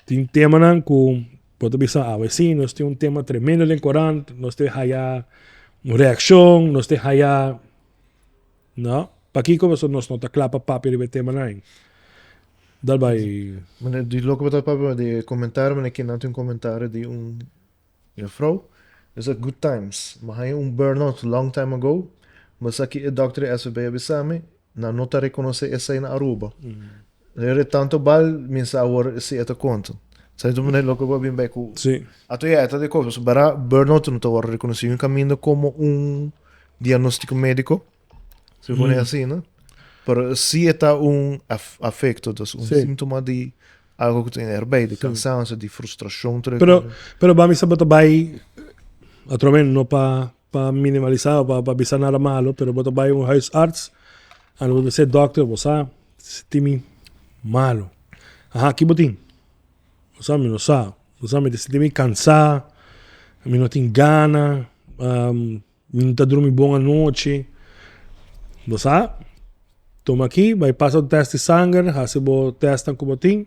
tin temanan ku bo ta bisa awe si nos tin un tema tremendo den korant, nos ta haya un reakshon, nos ta haya no, pakiko pasobra nos no ta kla pa papia riba e temanan ei. Dal bai. Mane di loke bo ta papia di e komentario mane kinan tin un komentario di un Juffrouw, is a good times. Mi haña un burnout long time ago, mi sa ki e dokter di SVB a bisa mi, nan no ta reconoce esey na Aruba. Rere tanto bal, mi sa awor si e ta konta. Sa tu manera loke bo a bin bay ku. Sí. Ato ya, e ta di kos, pasobra bara burnout no ta wòrdu rekonosí un kaminda komo un diagnóstiko médiko, si bo pone asina. Pero si e ta un afecto, dus un síntoma di algo ku tin erbij, di cansancio, di frustracion. Pero, pero ba mi sa bo ta bai, atrobe no pa pa minimalisa o pa pa bisa nada malo, pero bo ta bai un huisarts, anto bo bisa e dokter, bo sa sinti mi malo. Aha, ki bo tin? Bo sa mi no sa. Bo sa mi ta sinti mi cansa, mi no tin gana, Mi no ta drumi bon anochi. Bo sa, tuma aki, bai pasa un test di sanger, hasi bo testnan ku bo tin,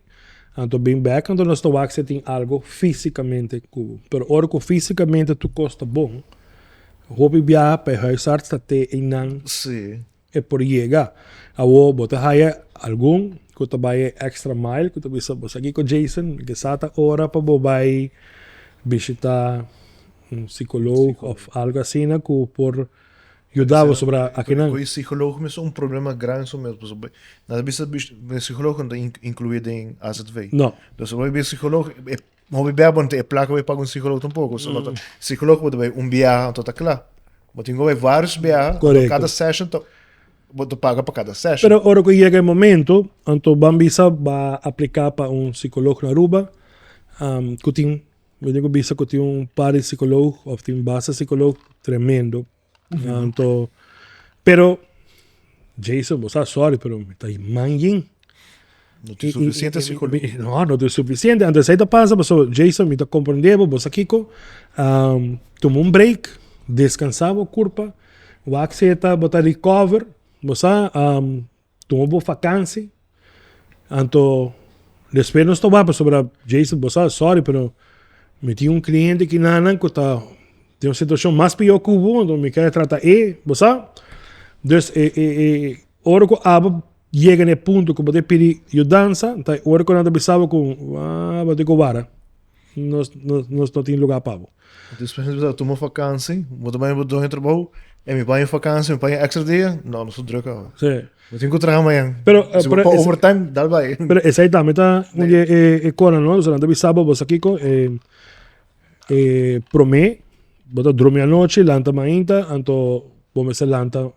anto bin bek, anto nos ta wak si tin algo físikamente ku bo. Pero ora ku físikamente tur kos ta bon, hopi biaha pa e huisarts ta te einan e por yega. Awor bo ta haya algun ku ta bai e extra mile ku ta bisa bo sa kiko Jason, mi ke sa ta ora pa bo bai bishita un psicoloog of algo asina ku por yuda bo sobra akinan. Ku e psicoloog mes un problema gran su mes pasobra nan ta bisa e psicoloog no ta inclui den AZV. No. Dus ora bo bai psicoloog e hopi bia bo no tin e plaka pa paga un psicoloog tampoco. So psicoloog bo ta bai un biaha anto ta kla. Bo tin ku bai varios biaha, anto kada session ta bo ta paga pa kada session. Pero ora ku yega e momento, anto ban bisa ba apliká pa un psikolog na Aruba, ku tin, mi tin ku bisa ku tin un par di psikolog òf tin basta psikolog tremendo. Anto, pero Jason bo sa sorry pero mi ta man yin. No tin suficiente psicólogo. No, no tin suficiente. Anto esei ta pasa pasobra Jason mi ta comprende bo, bo sa kiko, tuma un break, descansa bo curpa, wak si e ta bo ta recover, bo sa, tuma bo vakantie. Anto despues nos ta wak pasobra Jason bo sa sorry pero mi tin un cliente kinanan ku ta den un situacion mas pior ku bo, anto mi kere trata e, bo sa. Dus e e e ora ku abo yega na e punto ku bo ta pidi yudansa, ta e ora ku nan ta bisa bo ku ah bo tin ku wara, nos nos nos no tin lugar pa bo. Despues mi ta tuma vakantie, bo ta bai bo doño trabou, e mi bai en vakantie, mi bai un extra dia, no, nos ta druk awe. Sí. Mi tin ku traha mañan. Pero, Si bo pero pa es- overtime, dal bai. Pero esei tambe ta un di e e konan no, nan ta bisa bo, bo sa kiko, e e promé bo ta drumi anochi, lanta mainta, anto bo mester lanta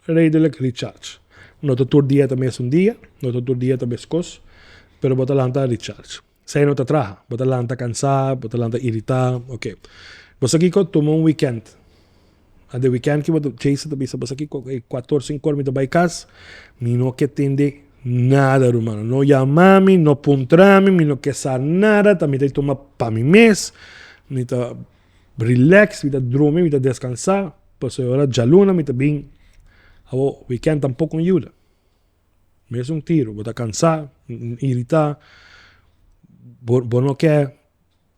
Redelijk recharge. No ta tur dia ta mesun dia, no ta tur dia ta meskos, pero bo ta lanta recharge. Esei no ta traha, bo ta lanta kansá, bo ta lanta iritá, ok. Bo sa kiko? Tuma un weekend. A de weekend ki bo ta, Jason ta bisa bo sa kiko, e kuator sinku or mi ta bai kas, mi no ke tende nada ruman. No yama mi, no puntra mi, mi no ke sa nada, ta mi ta tuma pa mi mes, mi ta relax, mi ta drumi, mi ta deskansá. Pasobra ora djaluna mi ta bin awor weekend tampoco no yuda. Mesun tiro, bo ta cansa, irita, bo bo no ke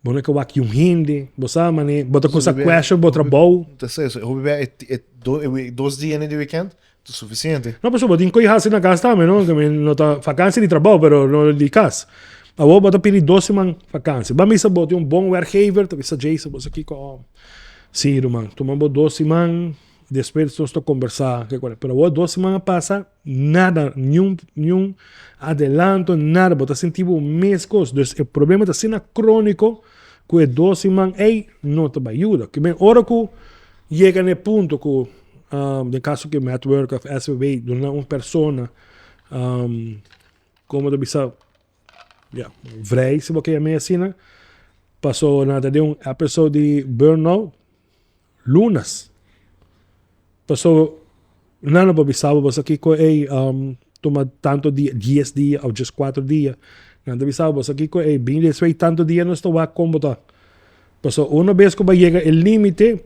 bo no ke wak yun hende, bo sa mane bo ta cuminsa question bo trabou. Ta sa eso, hopi bia e e dos dianan di weekend ta suficiente. No pasobra bo tin cu haci na cas tambe no, no ta vakantie di trabou pero no di cas. Awor bo ta pidi dos siman vakantie, bo a misa bo tin un bon werkgever ta bisa Jason bo sa kico. Sí, ruman, tuma bo dos siman, despues nos ta kombersá ke kual. Pero awor dos siman a pasa, nada, niun niun adelanto, nada, bo ta sinti bo meskos. Dus e problema ta asina króniko ku e dos siman ei no ta bai yuda. Ke men ora ku yega na e punto ku den kaso ku Metwork òf SVB duna un persona komo ta bisa Ya, vrij si bo ke yam'é asina. Paso nan ta den un episode di burnout lunas. Paso nan lo por bisa bo boso kiko ey tuma tanto dia, dies dia of djes cuatro dia. Nan ta bisa bo boso kiko ey bin despues tanto dia nos ta wak kon bo ta. Paso uno bes ku bo a yega e limite,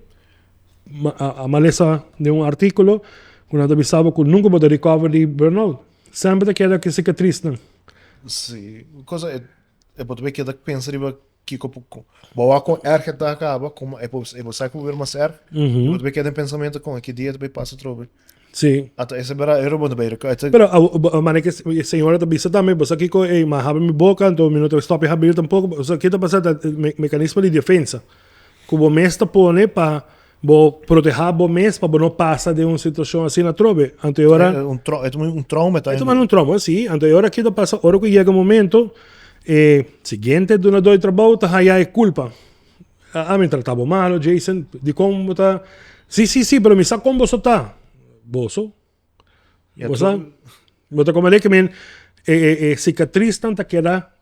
a malesa den un artikulo ku nan ta bisa bo ku nunka bo ta recover di burnout. Semper ta keda ku e sikatrisnan. Sí, cosa e e bo ta bay keda pensa riba kiko por bo wak kon erg e ta kaba komo e por e por sa ku por bira mas erg bo ta bay keda den pensamentu kon ki dia ta bay pasa atrobe. Sí. Anto ese bera ero bo ta bay Pero manera ke e señora ta bisa tambe bo sa kiko ey mi a habri mi boka anto mi no ta stop di habri tampoco bo sa ke ta pasa ta mekanismo di defensa ku bo mes ta pone pa Bo protehá bo mes pa bo no pasa den un situashon asina atrobe. Anto e ora. Un trou, e ta un trauma ta. E ta un trauma, si. Anto e ora ki ta pasa, ora ku yega momento, e siguiente dunadó di trabou ta haya e kulpa. Ami trata bo malo, Jason, dikon bo ta. Si, si, si, pero mi sa kon boso ta. Boso? Bo sa? Bo ta komprendé ke men e e e sikatrisnan ta keda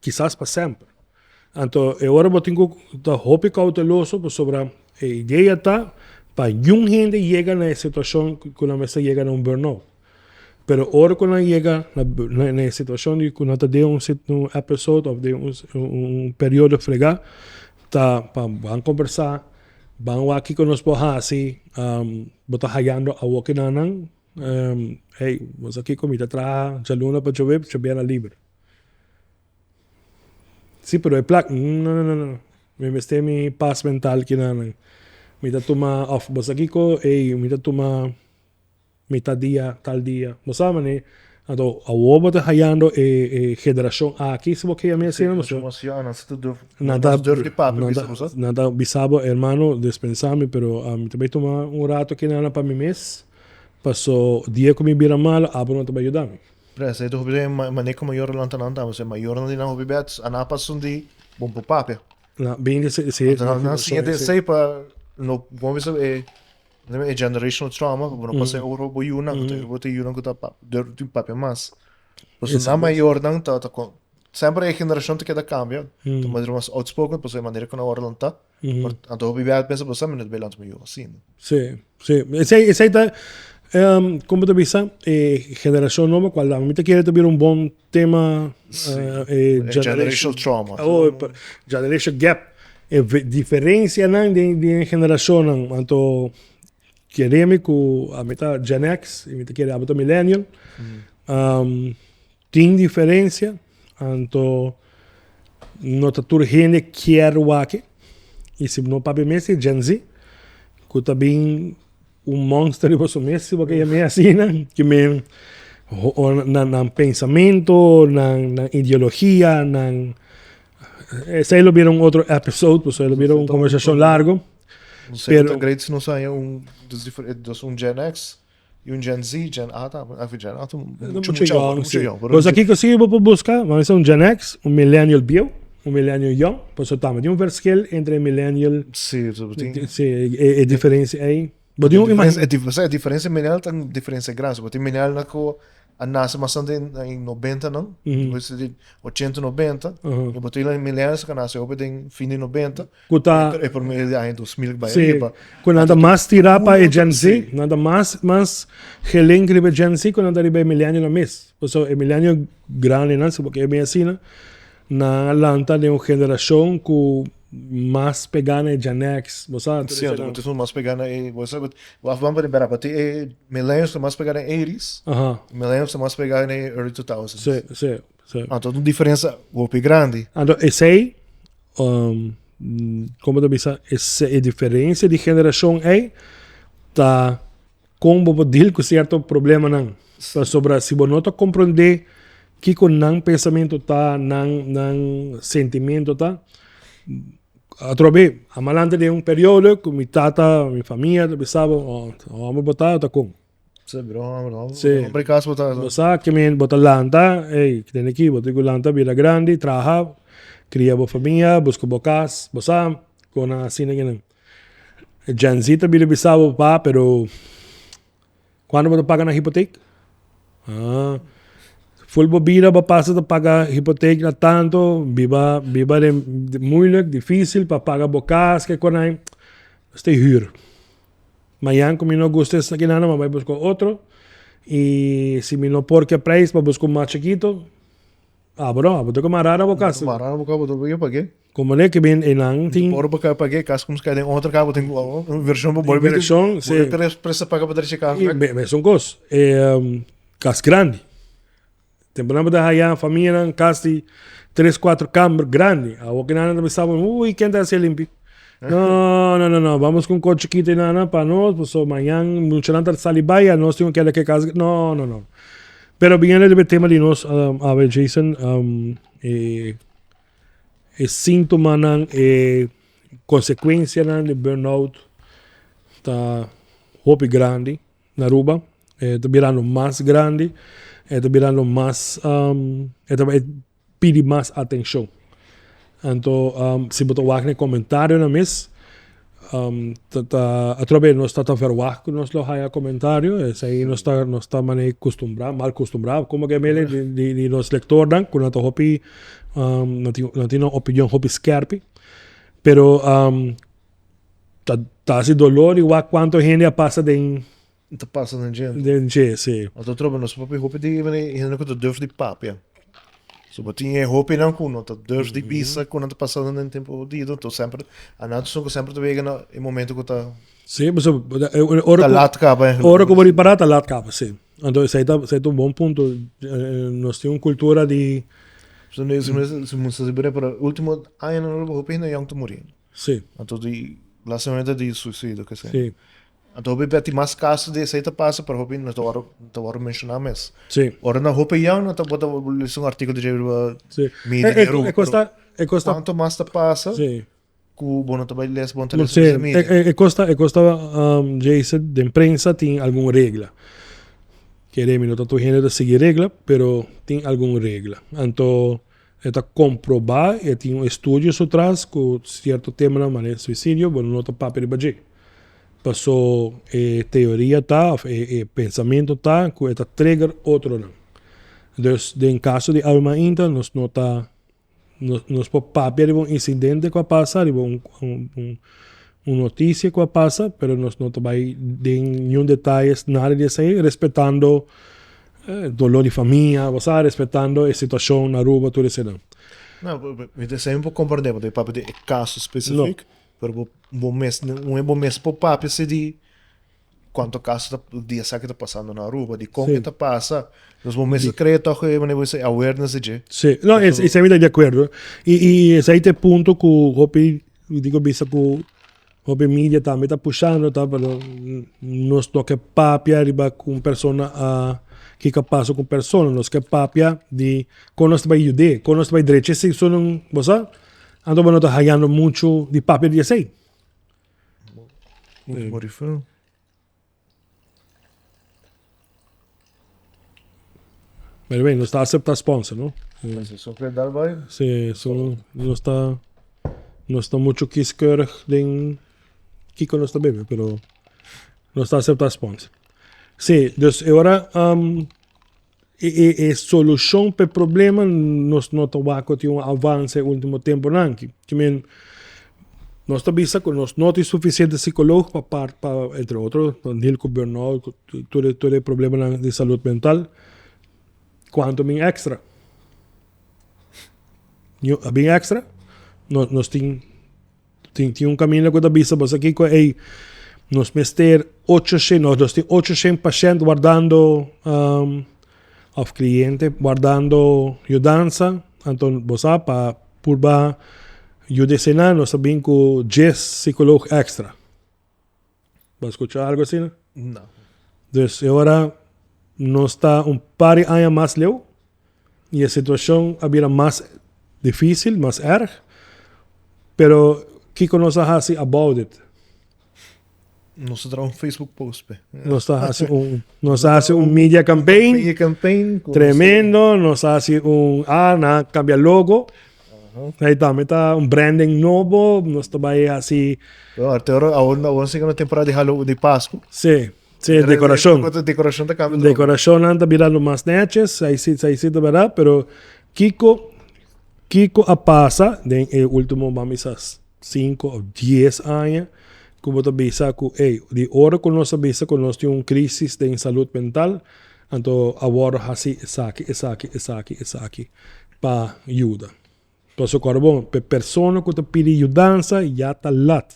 kisas pa semper. Anto e ora bo tin ku ta hopi kouteloso pasobra e idea ta pa niun hende yega na e situashon ku nan mester yega na un burnout. Pero ora ku nan yega na na e situashon di ku nan ta den un un episode òf den un un periodo fregá ta pa ban kombersá, ban wak kiko nos por hasi, bo ta hayando awor kinanan, hey, bo sa kiko mi ta traha djaluna pa djawe, djabièrnè liber. Sí, pero e plak, no, no, no, no. Mi mester mi pas mental kinanan. Mi ta tuma, òf bo sa kiko, ey, mi ta tuma mitad dia, tal dia. Bo sa manera, anto awor bo ta hayando e e generashon aki, si bo ke yam'é asina, pasobra. Mas ya, nan sa ta durf, nan ta durf di papia bisa bo sa. Nan ta bisa bo, hermano, despensa mi, pero mi ta bai tuma un rato kinanan pa mi mes, paso dia ku mi bira malo, abo no ta bai yuda mi. Pero esei ta hopi den manera ku mayornan lanta nan tambe. Pasobra mayornan di nan hopi bèt a nan pasa un di bon por papia. Na bin di si si. Anto nan siña den esei pa no como bisa e e generational trauma pa bo no pasa ora bo yunan. Anto bo ta yunan ku ta durf di papia mas. Pasobra nan mayornan ta ta semper e generashon ta keda kambia. Ta manera mas outspoken pasobra e manera ku nan ora lanta. Anto hopi bia pensa bo sa mi no ta bai lanta mi yu asina. Sí, sí. Esei, esei ta, um, como ta bisa, e generacion nobo, cual a mi ta kere ta bira un bon tema, Sí. eh, e Generational trauma. Oh, generation gap. E diferencianan den, den generacionnan. Anto, kere mi cu a mi ta Gen X, y mi ta kere abo ta millennial. Um, Tin diferencia, anto no ta tur hende kier wak e. Y si no papia mes e Gen Z, cu ta bin un monster riba su mes, si bo ke yam'e asina, ki men nan nan pensamento, nan nan ideologia, nan esey lo bira un otro episode, pasobra lo bira un conversacion largo. Pero ta great si nos haña un dus un Gen X Y un Gen Z, Gen A ta, of Gen A ta mucho mucho young, mucho young. Pero kiko si bo por busca, vamos a un Gen X, un millennial bieu, un millennial young, pasobra tambe tin un verschil entre millennial. Sí, so tin. Sí, e, e diferencia ei. Bo tin un imagin. E diferencia millennial ta un diferencia grandi. Bo tin millennial na ku a nace bastante den nobentanan, di ochenta, noventa, y bo tin millennials ku a nace hopi den fin di noventa. Ku ta. E prome di aña 2000 bai riba. Ku nan ta mas tirá pa e Gen Z. Nan ta mas mas gelink riba e Gen Z ku nan ta riba e millennial mes. Pasobra e millennial grandinan, si bo ke bin asina, nan a lanta den un generashon ku mas pegá na e Gen X, bo sa. Sí, anto bo ta esun mas pegá na e, bo sa, waf ban pa den bera, pasobra e millennials ta mas pegá na e eighties, millennials ta mas pegá na e early two thousands. Sí, sí, sí. Anto un diferensa hopi grandi. Anto esei Como ta bisa e diferencia di generacion ey ta con bo por deal cu cierto problemanan. Pasobra si bo no ta comprende kico nan pensamento ta, nan nan sentimento ta, atrobe amalante den un periodo cu mi tata, mi famia ta bisa bo, oh homber bo ta, ta con. Sí, bro, homber, homber. Sí. Homber cas bo ta. Bo sa ke men bo ta lanta, ey, tene aki, bo tin ku lanta bira grandi, traha, kria bo famia, buska bo kas, bo sa kon nan asina kinan. Gen Z ta bira bisa bo pa, pero kuando bo ta paga nan hipotek? Ah, ful bo bida bo pasa ta paga hipotek na tanto, biba biba den moeilijk, dificil pa paga bo kas, ke konai, nos ta huur. Mañan ku mi no gusta esaki nada, mi a bai buska otro. I si mi no por ke prijs, mi a buska un mas chikito. Abo no, abo ta ku mara na bo kas. Mara na bo kas, bo ta por pag'é. Komo ne ke bin einan tin. Por bo ka pag'é, kas ku kai den otro kas, bo tin ku invershon pa bolbe. Invershon, si. Bolbe presta paga pa drecha kas. I mesun kos, kas grandi. Tempunan bo ta haya famianan kas di tres kuatro kamber grandi. Awor ki nan ta bisa bo, ui ken ta hasi limpi? No, no, no, no, bamos ku un kos chikito ei nan pa nos, pasobra mañan muchanan ta sali bai, anos tin ku keda ku e kas. No, no, no. Pero biniendo riba e tema di nos awe Jason, e e sintomanan, e konsekuensianan di burnout ta hopi grandi. Na Aruba e ta birando mas grandi, e ta birando mas e ta pidi mas atencion. Anto si bo ta wak na e comentarionan mes Ta ta atrobe nos ta ta verwacht ku nos lo haya komentario, esei nos ta nos ta manera kustumbrá, mal kustumbrá komo ke mele di di di nos lektornan ku nan ta hopi nan tin nan tin un opinion hopi skèrpi, pero ta ta hasi dolor di wak kuantu hende a pasa den Ta pasa den dje. Den dje, si. Anto atrobe nos papia hopi di hende ku ta durf di papia. So bo tin e hopinan ku no ta durf di bisa ku nan ta pasando den tempu hodido, anto semper a nan esun ku semper ta wega na e momento ku ta Si, pasobra ora ta lat kaba eigenlijk. Ora ku bo ripará ta lat kaba, si. Anto esei ta esei ta un bon punto. Nos tin un kultura di. So si mi sa si pero ultimo añanan hopi hende yòn ta muri. Si. Anto di lastimamente di suicidio ke sea. Si. Anto hopi bia tin mas kaso di esei ta pasa pero hopi no ta wòrdu no ta wòrdu menshoná mes. Sí. Ora nan hopi young nan ta bo ta lesa un artíkulo di dje riba Sí. media E, di e, Aruba e kos ta, e kos ta, kuantu mas ta pasa sí. ku bo no ta bai lesa bo no ta No lesa sé, riba e, media. e, e kos ta, e kos ta, um, Jason, den prensa tin algun regla. Kere mi no ta tur hende ta sigui regla, pero tin algun regla. Anto e ta komprobá, e tin un estudio su tras ku sierto temanan manera suisidio bo no ta papia riba dje. Paso e teoria ta of e e pensamentu ta ku e ta trigger otronan. Dus den kaso di Awe Mainta nos no ta nos por papia riba un insidente ku a pasa riba un un un notisia ku a pasa pero nos no ta bai den niun detayes nada di esei respetando dolor di famia bo sa respetando e situacion na Aruba tur eseinan. No, mi ta esei mi por comprende bo ta papia di e caso specific, pero bo bo mes un bo mes por papia si di cuanto caso ta di esaki ta pasando na Aruba, di con e ta pasa, dus bo mes a crea toch e manera bo bisa e awareness di dje. Si, no esei mi ta di acuerdo y y esei ta e punto cu hopi dico bisa cu Hopi media tambe ta pushando ta pero nos no ke papia riba ku un persona a kiko a pasa ku un persona nos ke papia di kon nos ta bai yud'é kon nos ta bai drecha esei sonan bo sa anto bo no ta hayando muchu di papia di esei. By the way, nos ta acepta sponsor, no? Sí, so nos ta nos ta mucho kieskeurig den kiko nos ta bebe, pero nos ta acepta sponsor. Sí, dus e ora um, e, e, e solucion p'e problema nos no ta wak cu tin un avance e ultimo temponan aki. Ki men, nos ta bisa cu nos no tin suficiente psicoloog pa par pa entre otro pa deal cu burnout cu tur e tur e problemanan di salud mental. Cuanto bin extra? A bin extra? No nos tin Tin tin un caminda cu ta bisa boso kico ey nos mester ocho shen nos nos tin ocho shen pashent wardando um, of cliente wardando yudansa anto bo sa pa purba yuda esena nos ta bin cu djes psicoloog extra. Bo a scucha algo asina? No. Dus e ora nos ta un par di aña mas leu y e situacion a bira mas dificil, mas erg. Pero kico nos a haci about it? Nos a traha un Facebook post pe. Nos ta haci un, nos a haci un media campaign. Media campaign. Tremendo. Nos a haci un, ah, nan a cambia logo. Ahí tambe ta un branding nobo, nos ta bai hasi. Bueno, te ora awor awor sigue na temporada di Halloween di Pascu. Sí, sí, decoracion. Decoracion ta cambia. Decoracionnan ta birando mas netjes, ahí sí, ahí sí ta verdad, pero kiko kiko a pasa den e ultimo ban bisa cinco of dies aña ku bo ta bisa ku ey di ora ku nos a bisa ku nos tin un crisis den salud mental Anto awor hasi esaki, esaki, esaki, esaki pa yuda. Pasobra kòrda bon, p'e persona ku ta pidi yudansa ya ta lat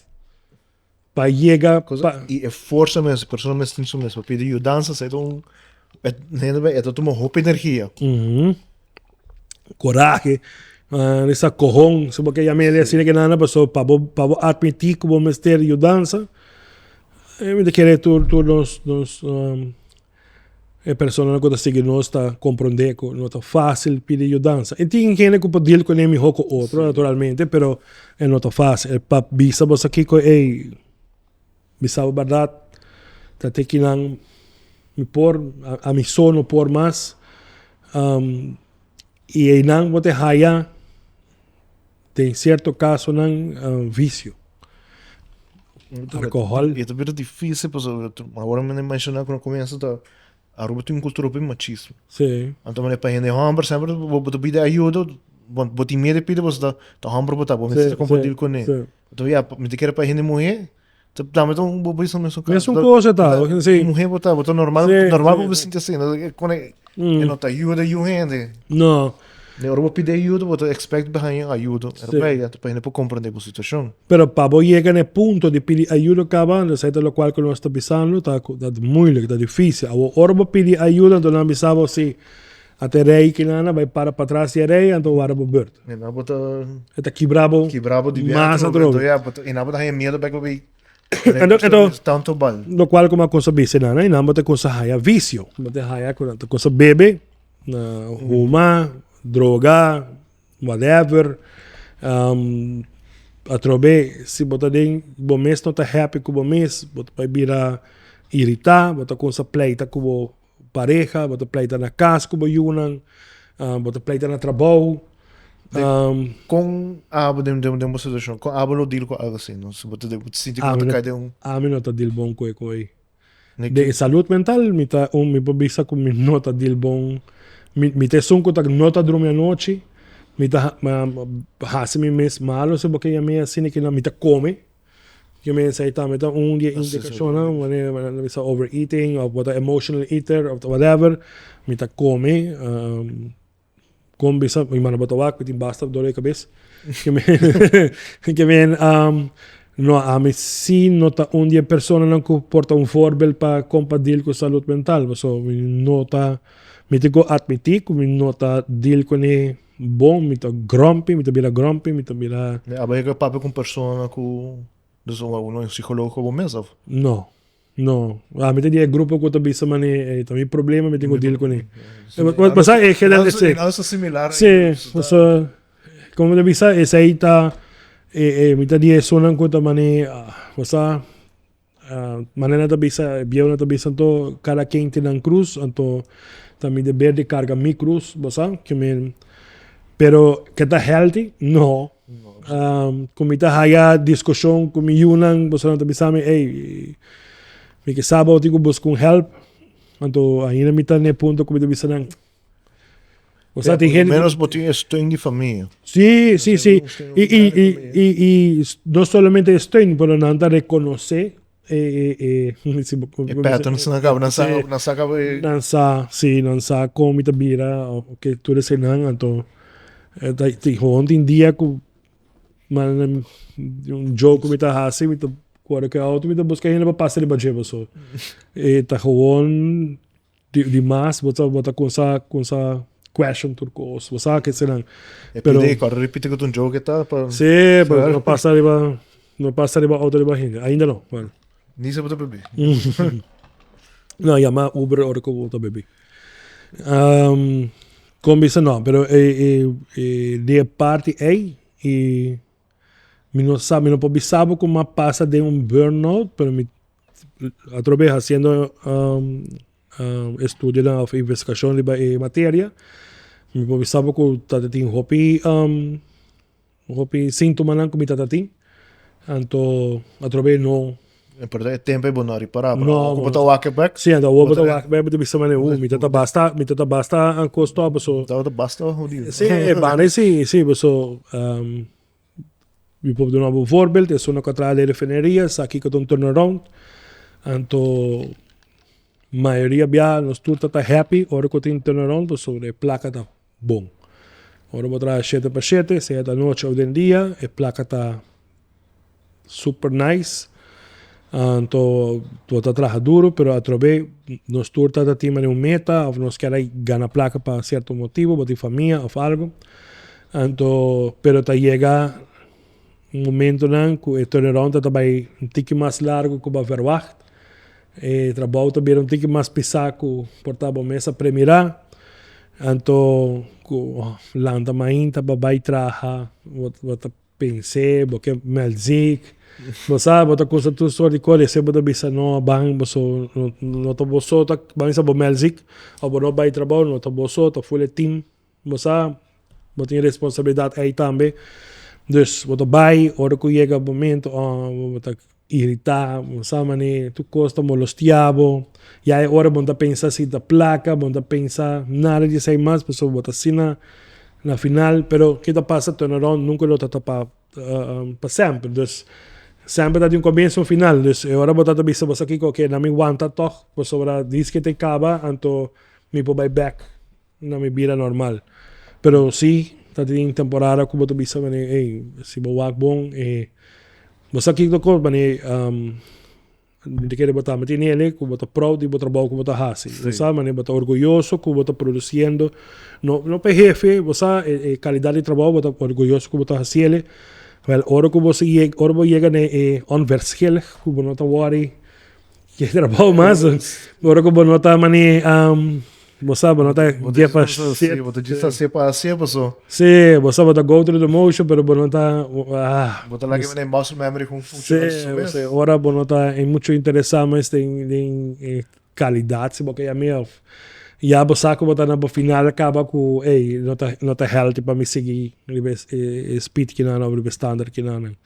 pa yega pa. I e forsa mes, e persona mes tin su mes pa pidi yudansa, esei ta un, e ta tuma hopi energia. Korahe, esa kohon, si bo ke yam'é asina ke nana, pasobra pa bo pa bo atmití ku bo mester yudansa, mi ta kere tur tur nos nos E personanan ku ta sigui nos ta komprondé ku no ta fásil pidi yudansa. E tin hende ku por deal kuné mihó ku otro, naturalmente, pero e no ta fásil. E pa bisa bo sa kiko, ey, mi sa bo bèrdat, ta te kinan mi por, ami so no por mas. I einan bo ta haya, den sierto kasonan, visio. Alcohol. E ta bira difícil pasobra awor mi menciona cu na comienzo ta Aruba tin un cultura hopi machismo. Sí. Anto manera pa hende homber semper bo ta pidi ayuda, bo tin miedo di pidi pasobra ta homber bo ta, bo mester compartir cune. Anto ya, mi ta kere pa hende muhe ta tambe ta bo bisa mesun cosa. Mesun cosa ta, si. Muhe bo ta, bo ta normal, normal bo sinti asina, e no ta yuda yu hende. No. Ora bo pidi ayuda bo ta expect pa haña ayuda erbij, anto pa hende por comprende bo situacion. Pero pa bo yega na e punto di pidi ayuda caba, esei ta locual cu nos ta bisando, ta moeilijk, ta dificil. Awor ora bo pidi ayuda anto nan bisa bo si ata e rei kinana bai para patras di e rei anto warda bo beurt. E nan bo ta. E ta kibra bo. Kibra bo di mas atrobe. E nan bo ta haña miedo bek pa bay. Anto, Tanto bal. Locual cu mi a cuminsa bisa nan, e nan bo ta cuminsa haya vicio. Bo ta haya cu nan ta cuminsa bebe. Na huma, droga, whatever. Atrobe si bo ta den bo mes no ta happy ku bo mes, bo ta bai bira irita, bo ta kumsa pleita ku bo pareha, bo ta pleita na kas ku bo yunan, bo ta pleita na trabou. Kon abo den den bo situashon, kon abo lo deal ku algu asina? Si bo ta sinti ku bo ta kai den un. Ami no ta deal bon ku e koi. Den e salud mental mi ta un mi por bisa ku mi no ta deal bon mi mi ta esun ku ta no ta drumi anochi mi ta hasi mi mes malo si bo ke yam'e asina kina mi ta kome ke mi esei tambe ta un di e indikashonnan manera nan bisa overeating of bo ta emotional eater of whatever mi ta kome. Kon bisa, mi manda bo ta wak, mi tin basta dolor di kabes. Ke men, ke men, no, ami si no ta un di e personanan ku por ta un voorbeeld pa kon pa deal ku salud mental. Pasobra mi no ta, mi tin ku atmití ku mi no ta deal kuné bon, mi ta grumpy, mi ta bira grumpy, mi ta bira. Abo yega papia ku un persona ku, dus un psicologo bo mes of? No. No, ami ta di e grupo ku ta bisa mane ta mi problema mi tin ku deal kuné. Pasá e general esei. Algo similar. Sí, paso komo mi ta bisa esei ta mi ta di esunnan ku ta mane pasá manera nan ta bisa e bieunan ta bisa anto kada ken tin nan krus anto ta mi deber di karga mi krus bo sa ke men pero ke ta healthy no. Ku mi ta haya diskushon ku mi yunan, boso nan ta bisa mi, ey, mi ke sa bo tin ku buska un help. Anto ainda mi ta na e punto ku mi ta bisa nan, bo sa tin hende. Por lo menos bo tin e steun di famia. Si, si, si. I, i, i, i, i no solamente e steun, pero nan ta rekonosé e, e, e, si bo, E patterns nan kaba, nan sa, nan sa kaba e. Nan sa, si, nan sa kon mi ta bira, o ke tur eseinan, anto. Ta tin gewoon tin dia ku un joke ku mi ta hasi mi ta kore ku e auto mi ta buska hende pa pasa riba dje paso e ta gewoon di mas bo ta bo ta kumsa kumsa question tur kos bo sa kese nan E pidi kòrda ripiti ku ta un joke ta pa Si pero no pasa riba no pasa riba auto riba hende ainda no bueno. Ni si bo ta bebe. No yama Uber ora ku bo ta bebe. Kon bisa no, pero e e di e parti ei i mi no sa, mi no por bisa bo ku mi a pasa den un burnout, pero mi atrobe hasiendo estudionan òf investigashon riba e materia, mi por bisa bo ku ta tin hopi Hopi sintomanan ku mi tata tin, anto atrobe no. Pero e tempo ei bo no a ripará, pero awor ku bo ta wak bek. Sí, anto awor bo ta wak bek bo ta bisa manera, mi tata basta, mi tata basta a kos tòg paso. Tabata basta hodido. Sí, e banda ei sí, sí, paso mi por duna bo un voorbeeld, esun ku a traha den refineria sa kiko ta un turnaround, anto mayoria bia nos tur ta ta happy ora ku tin turnaround pasobra e plaka ta bon. Ora bo traha shete pa shete, sea ta nochi of den dia, e plaka ta super nice. Anto bo ta traha duro, pero atrobe nos tur ta tin manera un meta of nos kier a gana plaka pa cierto motibo, bo tin famia of algo. Anto, pero ta yega un momentonan ku e turnaround ta bai un tiki mas largo ku bo a verwacht. E trabou ta bira un tiki mas pisá ku por ta bo mes a premirá. Anto ku lanta mainta pa bai traha, bo bo ta pens'é, bo ke mèlzik, bo sa bo ta kusa tur sort di kos, esei bo ta bisa no ban boso no no ta bo so ta ban bisa bo mèlzik òf bo no bai trabou no ta bo so ta ful e tim. Bo sa, bo tin responsabilidat ei tambe. Dus bo ta bai ora ku yega momento, bo ta. Irita, bo sa mane tur cos ta molestia bo. Ya e ora bo no ta pensa si ta placa, bo no ta pensa nada di esey mas pasobra bo ta asina na final. Pero ke ta pasa turnaround nunca lo ta ta pa pa semper. Dus semper ta tin un comienso y un final. Dus e ora bo ta ta bisa bo sa kico oke na mi wanta tog pasobra diske ta caba anto mi por bay bek na mi bida normal. Pero si ta tin temporada ku bo ta bisa mane ey si bo wak bon e bo sa kiko kos mane mi ta kere bo tambe tin hende ku bo ta proud di bo trabou ku bo ta hasi. Bo sa mane bo ta orguyoso ku bo ta produciendo no no pa e hefe bo sa e calidad di trabou bo ta orguyoso ku bo ta hasiele. Wel ora ku bo ora bo yega na e onverschillig ku bo no ta worry ke trabou mas ora ku bo no ta mane Bo sa bo no ta give a shit. Bo ta djis hasié pa hasié paso. Sí, bo sa bo ta go through the motion pero bo no ta ah. Bo ta laga e muscle memory kon funciona su mes. Sí, ora bo no ta mucho interesa mes den den e calidad si bo ke yam'é of ya bo sa ku bo ta na bo final kaba ku ey no ta no ta healthy pa mi sigui riba e speed kinan of riba e standard kinan.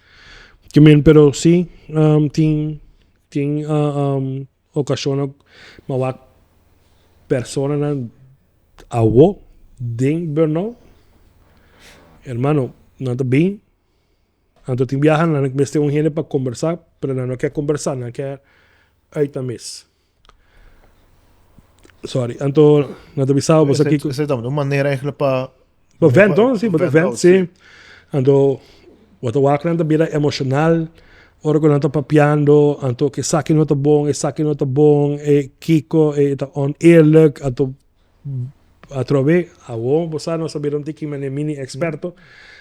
Ke men pero sí tin tin Ocasionnan ma wak personanan awo den burnout, hermano nan ta bin anto tin biaha nan mester un hende pa combersa pero nan no kier combersa nan kier uit nan mes. Sorry anto nan ta bisa bo kiko. Esei ta un manera eigenlijk pa. Pa vent no si, pa vent si. Anto bo ta wak nan ta bira emocional ora ku nan ta papiando anto ku esaki no ta bon esaki no ta bon e kiko e ta oneerlijk anto atrobe awo bo sa nos a bira un tiki mane mini experto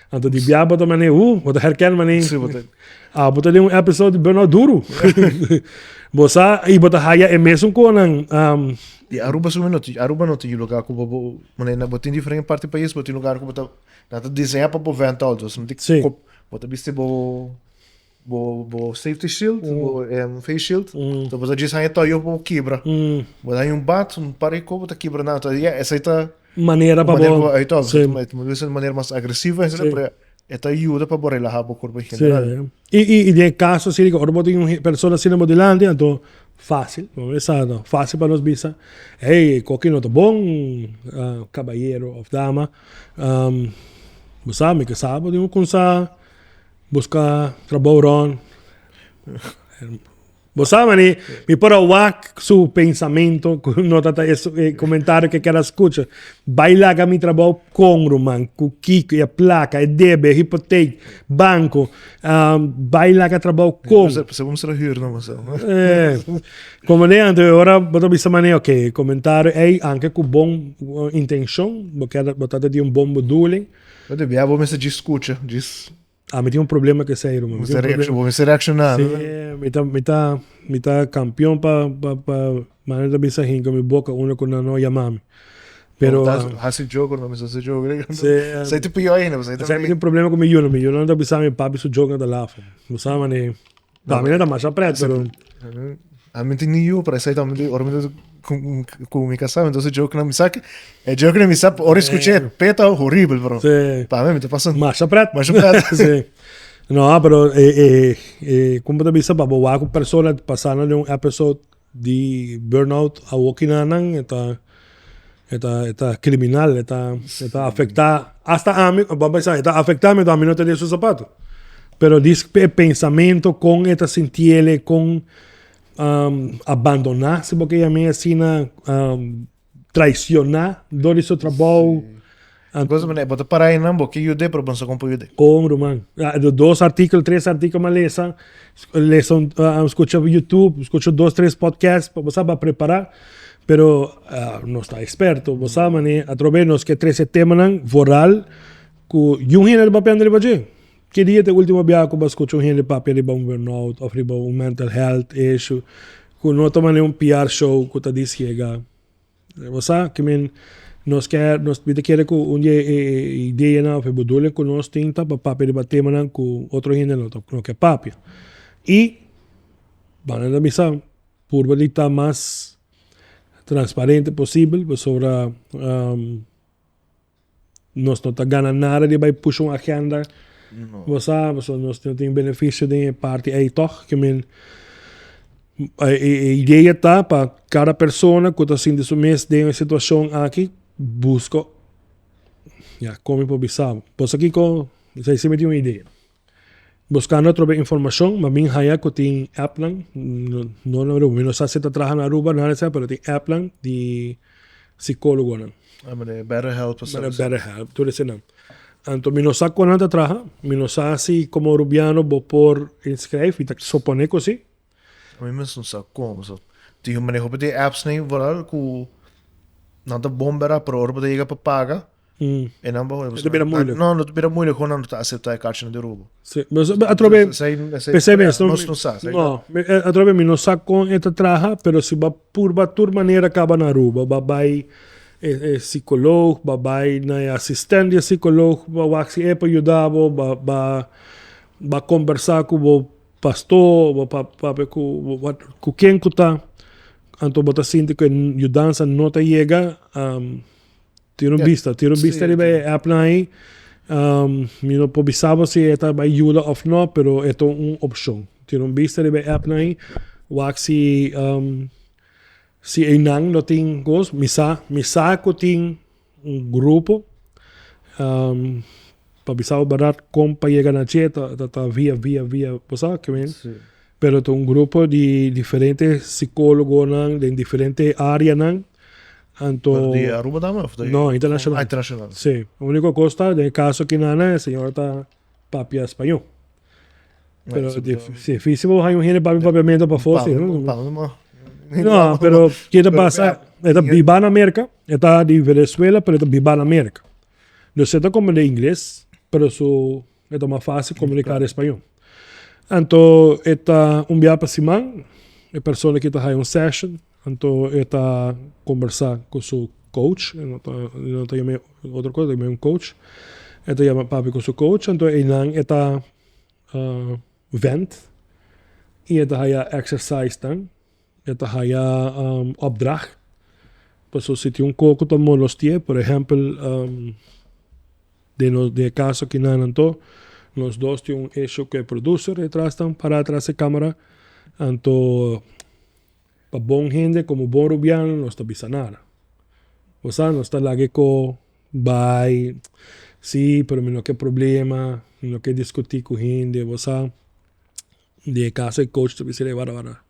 anto di bia bo ta mane bo ta herken mane abo ta den un episode di burnout duru bo sa y bo ta haya e mesun konan. Di Aruba su no tin Aruba no tin lugar ku bo bo manera bo tin diferente parti pais bo tin lugar ku bo ta nan ta diseñá pa bo vent out dus Sí. bo ta bisti bo bo bo safety shield bo face shield so bo ta djis haña toyo pa bo kibra bo ta haña un bat un par di kos bo ta kibra nan entonces ya esei ta Manera pa bo uit out Sí. un manera mas agresivo pero e ta yuda pa bo relaha bo kurpo en general. Sí. I, i, i den kaso asina ku ora bo tin un persona asina bo dilanti, anto fácil, bo sa no, fácil pa nos bisa, hey, koki no ta bon, kabayero òf dama, bo sa, mi ke sa bo tin ku kuminsá buska trabou rònt. Bo sa mane, mi por a wak su pensamento cu no ta ta e comentario cu e kier a scucha. Bay laga mi trabao con ruman, cu kico, e placa, e debe, e hipoteek, banco. Bay laga trabao con. P'esei bo mester a huur no mester. Como ne anto e ora bo ta bisa mane ok, e comentario ey anke cu bon intencion, bo kier bo ta ta di un bon bedoeling. Bo debia bo mester djis scucha, djis. Ah, mi tin un problema cu esey, ruman. Mi tin un problema. Bo mester reacciona. Sí, mi ta, mi ta, mi ta campeon pa, pa, pa, manera ta bisa hinca mi boca unda cu nan no yama mi. Pero. Haci joke, no mester haci joke. Sí. Esey ta pior ainda. Esey mi tin un problema cu mi yunan. Mi yunan ta bisa mi papi su joke nan ta laf. Bo sa mane. Pa mi no ta masha pret, pero. Ami tin ni yu, pero esei tambe ora mi ta ku mi kasá, mi ta hasi jokenan, mi sa ke e jokenan mi sa ora skuch'é p'e ta horibel, pero pa mi mi ta pasa masha pret. Masha pret. Sí. No, pero e e kon bo ta bisa pa bo wak un persona pasando den un episode di burnout awokinan e ta e ta e ta criminal, e ta e ta afecta hasta ami, bo a pensa e ta afecta mi, ami no ta den su zapato. Pero dis e pensamento con e ta sintiele, con abandona si bo ke yam'e asina, traiciona dor di su trabou. Cosa manera bo ta para einan bo ke yud'é pero bo no sa kon por yud'é. Kon ruman. Dos artikel, tres artikel m'a lesa, lesa un skucha YouTube, skucha dos tres podcast pa bo sa pa prepara, pero nos ta experto, bo sa manera atrobe nos ke trese temanan vooral ku yun hende ta papiando riba dje. Ki dia ta e ultimo biaha ku bo a skucha un hende papia riba un burnout of riba un mental health issue ku no ta manera un PR show ku ta disjega? Bo sa ki men nos ke nos mi ta kere ku un di e ideanan of e bedoeling ku nos tin ta pa papia riba temanan ku otro hende no ta no ke papia. I banda ta bisa purba di ta mas transparente posibel pasobra nos no ta gana nada di bai pusha un agenda. No. Bo sa, pasobra nos no tin beneficio den e parti ei tog. Ke men e idea ta pa kada persona ku ta sinti su mes den e situacion aki buska, ya, kon mi por bisa bo? Bo sa kiko? Esei si mi tin un idea. Buskando atrobe informashon, ma bin haya ku tin appnan, no na Aruba, mi no sa si ta traha na Aruba, nada esei, pero tin appnan di psikólogonan. Ah, manera BetterHelp of Manera BetterHelp, tur eseinan. Anto mi no sa kon nan ta traha, mi no sa si komo Arubiano bo por inskrijf, mi ta sopone ku si. Mi mes no sa kon, pasobra tin un manera hopi di e apps nei vooral ku nan ta bon bera, pero ora bo ta yega pa paga, E nan bo, E ta bira moeilijk. No, no ta bira moeilijk, gewoon nan no ta acepta e kaartje di Aruba. Sí, maar atrobe, Esei, mes, no, nos no sa. No, atrobe mi no sa kon e ta traha, pero si bo purba tur manera kaba na Aruba, bo a bai e psicoloog, bo a bai na e asistent di e psicoloog, bo a wak si e por yuda bo, bo a bo a kombersa ku bo pastor, bo a papia ku ku ken ku ta, anto bo ta sinti ku e yudansa no ta yega. Tira un bista, tira un bista riba e appnan ahí. Mi no por bisa bo si e ta bai yuda of no, pero e ta un opshon. Tira un bista riba e appnan ahí, wak si si einan lo tin kos. Mi sa, mi sa ku tin un grupo pa bisa bo bèrdat kon pa yega na dje ta ta via via via bo sa ke men. Pero ta un grupo di diferente sikólogonan den diferente áreanan. Anto. Pero di Aruba tambe of di? No, internacional. Ah, internacional. Sí. Único cos ta, den e caso aki nana, e señora ta papia spañó. Pero difícil bo haña un hende papia papiamento pafó, sí. No, pero ke ta pasa, e ta biba na Merca, e ta di Venezuela, pero e ta biba na Merca. Dus e ta comprende ingles, pero su E ta mas fácil komuniká den spañó. Anto e ta un bia pa siman e persona ki ta haya un session, anto e ta kombersá ku su coach, e no ta e no ta yam'é otro kos, e ta yam'é un coach. E ta yama papia ku su coach, anto einan e ta vent i e ta haya exercise-nan, e ta haya opdracht. Pasobra si tin un kos ku ta molosti'é, por ehèmpel, Den nos den e caso akinan anto nos dos tin un issue cu e producer detrás tan para atras e camara anto pa bon hende como bon rubiano nos ta bisa nada bo sa nos ta laga e co bay si pero mi no ke problema mi no ke discuti cu hende bo sa den e caso e coach ta bisa wara wara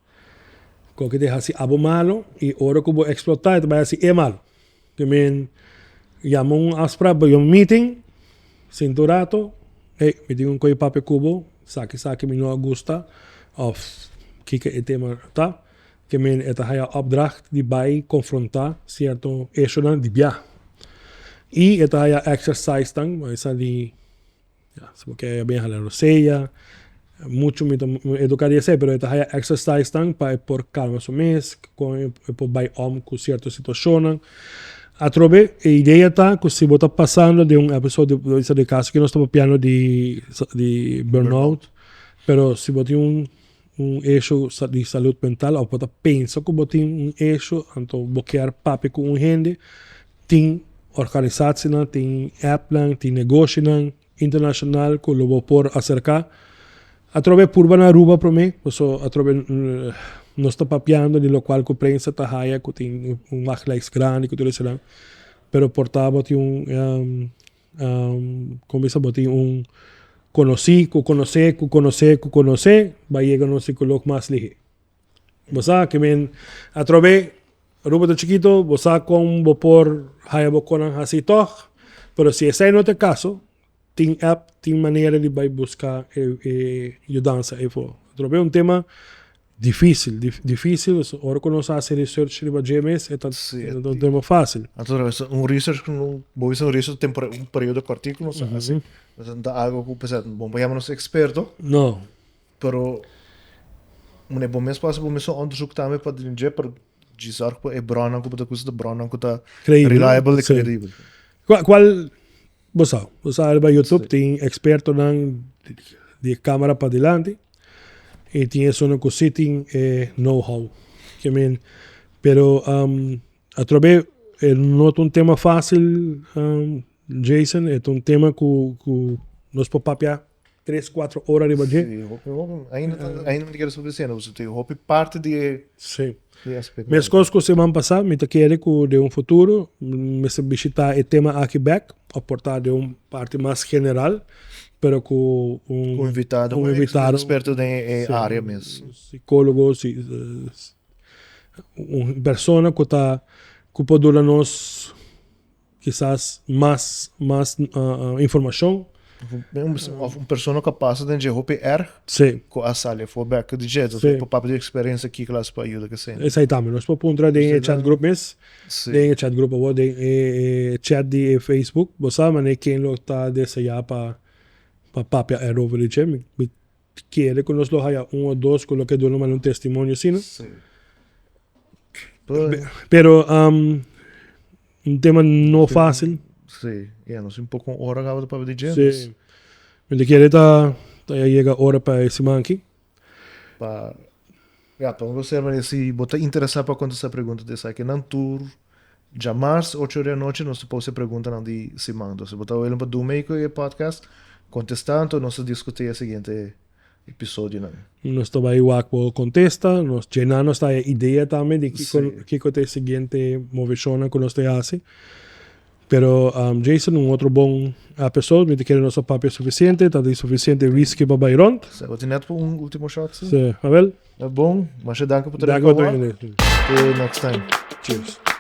koke ta haci abo malo y ora cu bo explota e ta bay haci e malo. Ke men yama un afspraak pa un meeting, sinta un rato, hey, mi tin un koe papia ku bo, saki saki mi no a gusta òf kiko e tema ta. Ke men e ta haya opdracht di bai konfrontá sierto eshonan di bia. I e ta haya exercise-nan, bo sa di Ya, si bo ke bin hala rosea, mucho mi ta educa di esey, pero e ta haya exercise nan pa e por calma su mes, con e por bay om cu cierto situacionnan. Atrobe e idea ta cu si bo ta pasando den un episodio, di caso cu nos ta papiando di di burnout, pero si bo tin un un issue di salud mental of bo ta pensa cu bo tin un issue, anto bo kier papia cu un hende, Tin organisatienan, tin appnan, tin negoshinan internashonal ku lo bo por aserká. Atrobe purba na Aruba promé, paso atrobe nos ta papiando di lokual ku prensa ta haya ku tin un wachtlijst grandi ku tur eseinan, pero por ta bo tin un komo bisa bo tin un konosí ku konosé ku konosé ku konosé bai yega na un sikolog mas lihé. Bo sa ke men atrobe Aruba ta chikito, bo sa kon bo por haya bo konan hasi tog, pero si esei no ta e kaso, tin app, tin manera di bai buska e e yudansa eyfo. Atrobe un tema dificil, dificil, ora ku nos hasi research riba dje mes e ta no ta un tema facil. Anto un research ku no, bo bisa un research tempora un periodo kortiku nos a hasi, no ta algo ku p'esei bo por yama nos eksperto. No. Pero mane bo mes por hasi bo mes un onderzoek tambe pa den dje pero dje zorg pa e bronnan ku bo ta kusa ta bronnan ku ta reliable i credibel. Cual cual bo sa bo sa riba youtube tin expertonan di e camera padilanti y tin esunnan ku si tin e know how ke men pero atrobe e no ta un tema facil Jason e ta un tema ku ku nos por papia. Tres, cuatro ora riba dje. Sí, hopi, hopi. Ainda, ainda mi ta kere suficiente, pasobra tin hopi parti di e, Sí. di e aspecto. Meskos ku siman pasá, mi ta kere ku den un futuro mester bishitá e tema aki bèk, òf por ta den un parti mas general, pero ku un, Un invitado, un invitado, experto den e Sí. área mes. Psicólogo, si, un persona ku ta, ku por duna nos Kisas mas mas informashon. Of un persona ku a pasa den dje hopi erg. Sí. Ku a sali afó bek di dje. Sí. Por papia di eksperensia kiko las por ayuda ku esei. Esei tambe. Nos por puntra den e chat group mes. Sí. Den e chat group awor den e chat di e Facebook. Bo sa manera ken lo ta deseá pa pa papia erover di dje. Mi kere ku nos lo haya un o dos ku lo ke duna un testimonio asina. Sí. Pero un tema no fácil. Sí, ya nos un poco un hora caba ta papia di dje. Sí. Mi ta kere ta ta ya yega ora pa e siman aki. Pa ya pa nos ser si bo ta interesa pa contesta pregunta di esaki nan tur djamars ocho ora di anochi nos ta post e preguntanan di siman. Entonces bo ta welen pa duna e e podcast contesta anto nos ta discuti e siguiente episodionan. Nos ta bai wak bo contesta, nos djena nos ta e idea tambe di kiko Sí. kiko ta e siguiente moveshonnan ku nos ta hasi. Pero Jason un otro bon episode, mi ta kere nos a papia suficiente, ta tin suficiente whisky pa bai rond. Sa bo tin net pa un ultimo shot si? Sí, awel. Ta bon, masha danki pa Danki pa traha. traha. Te next time. Cheers.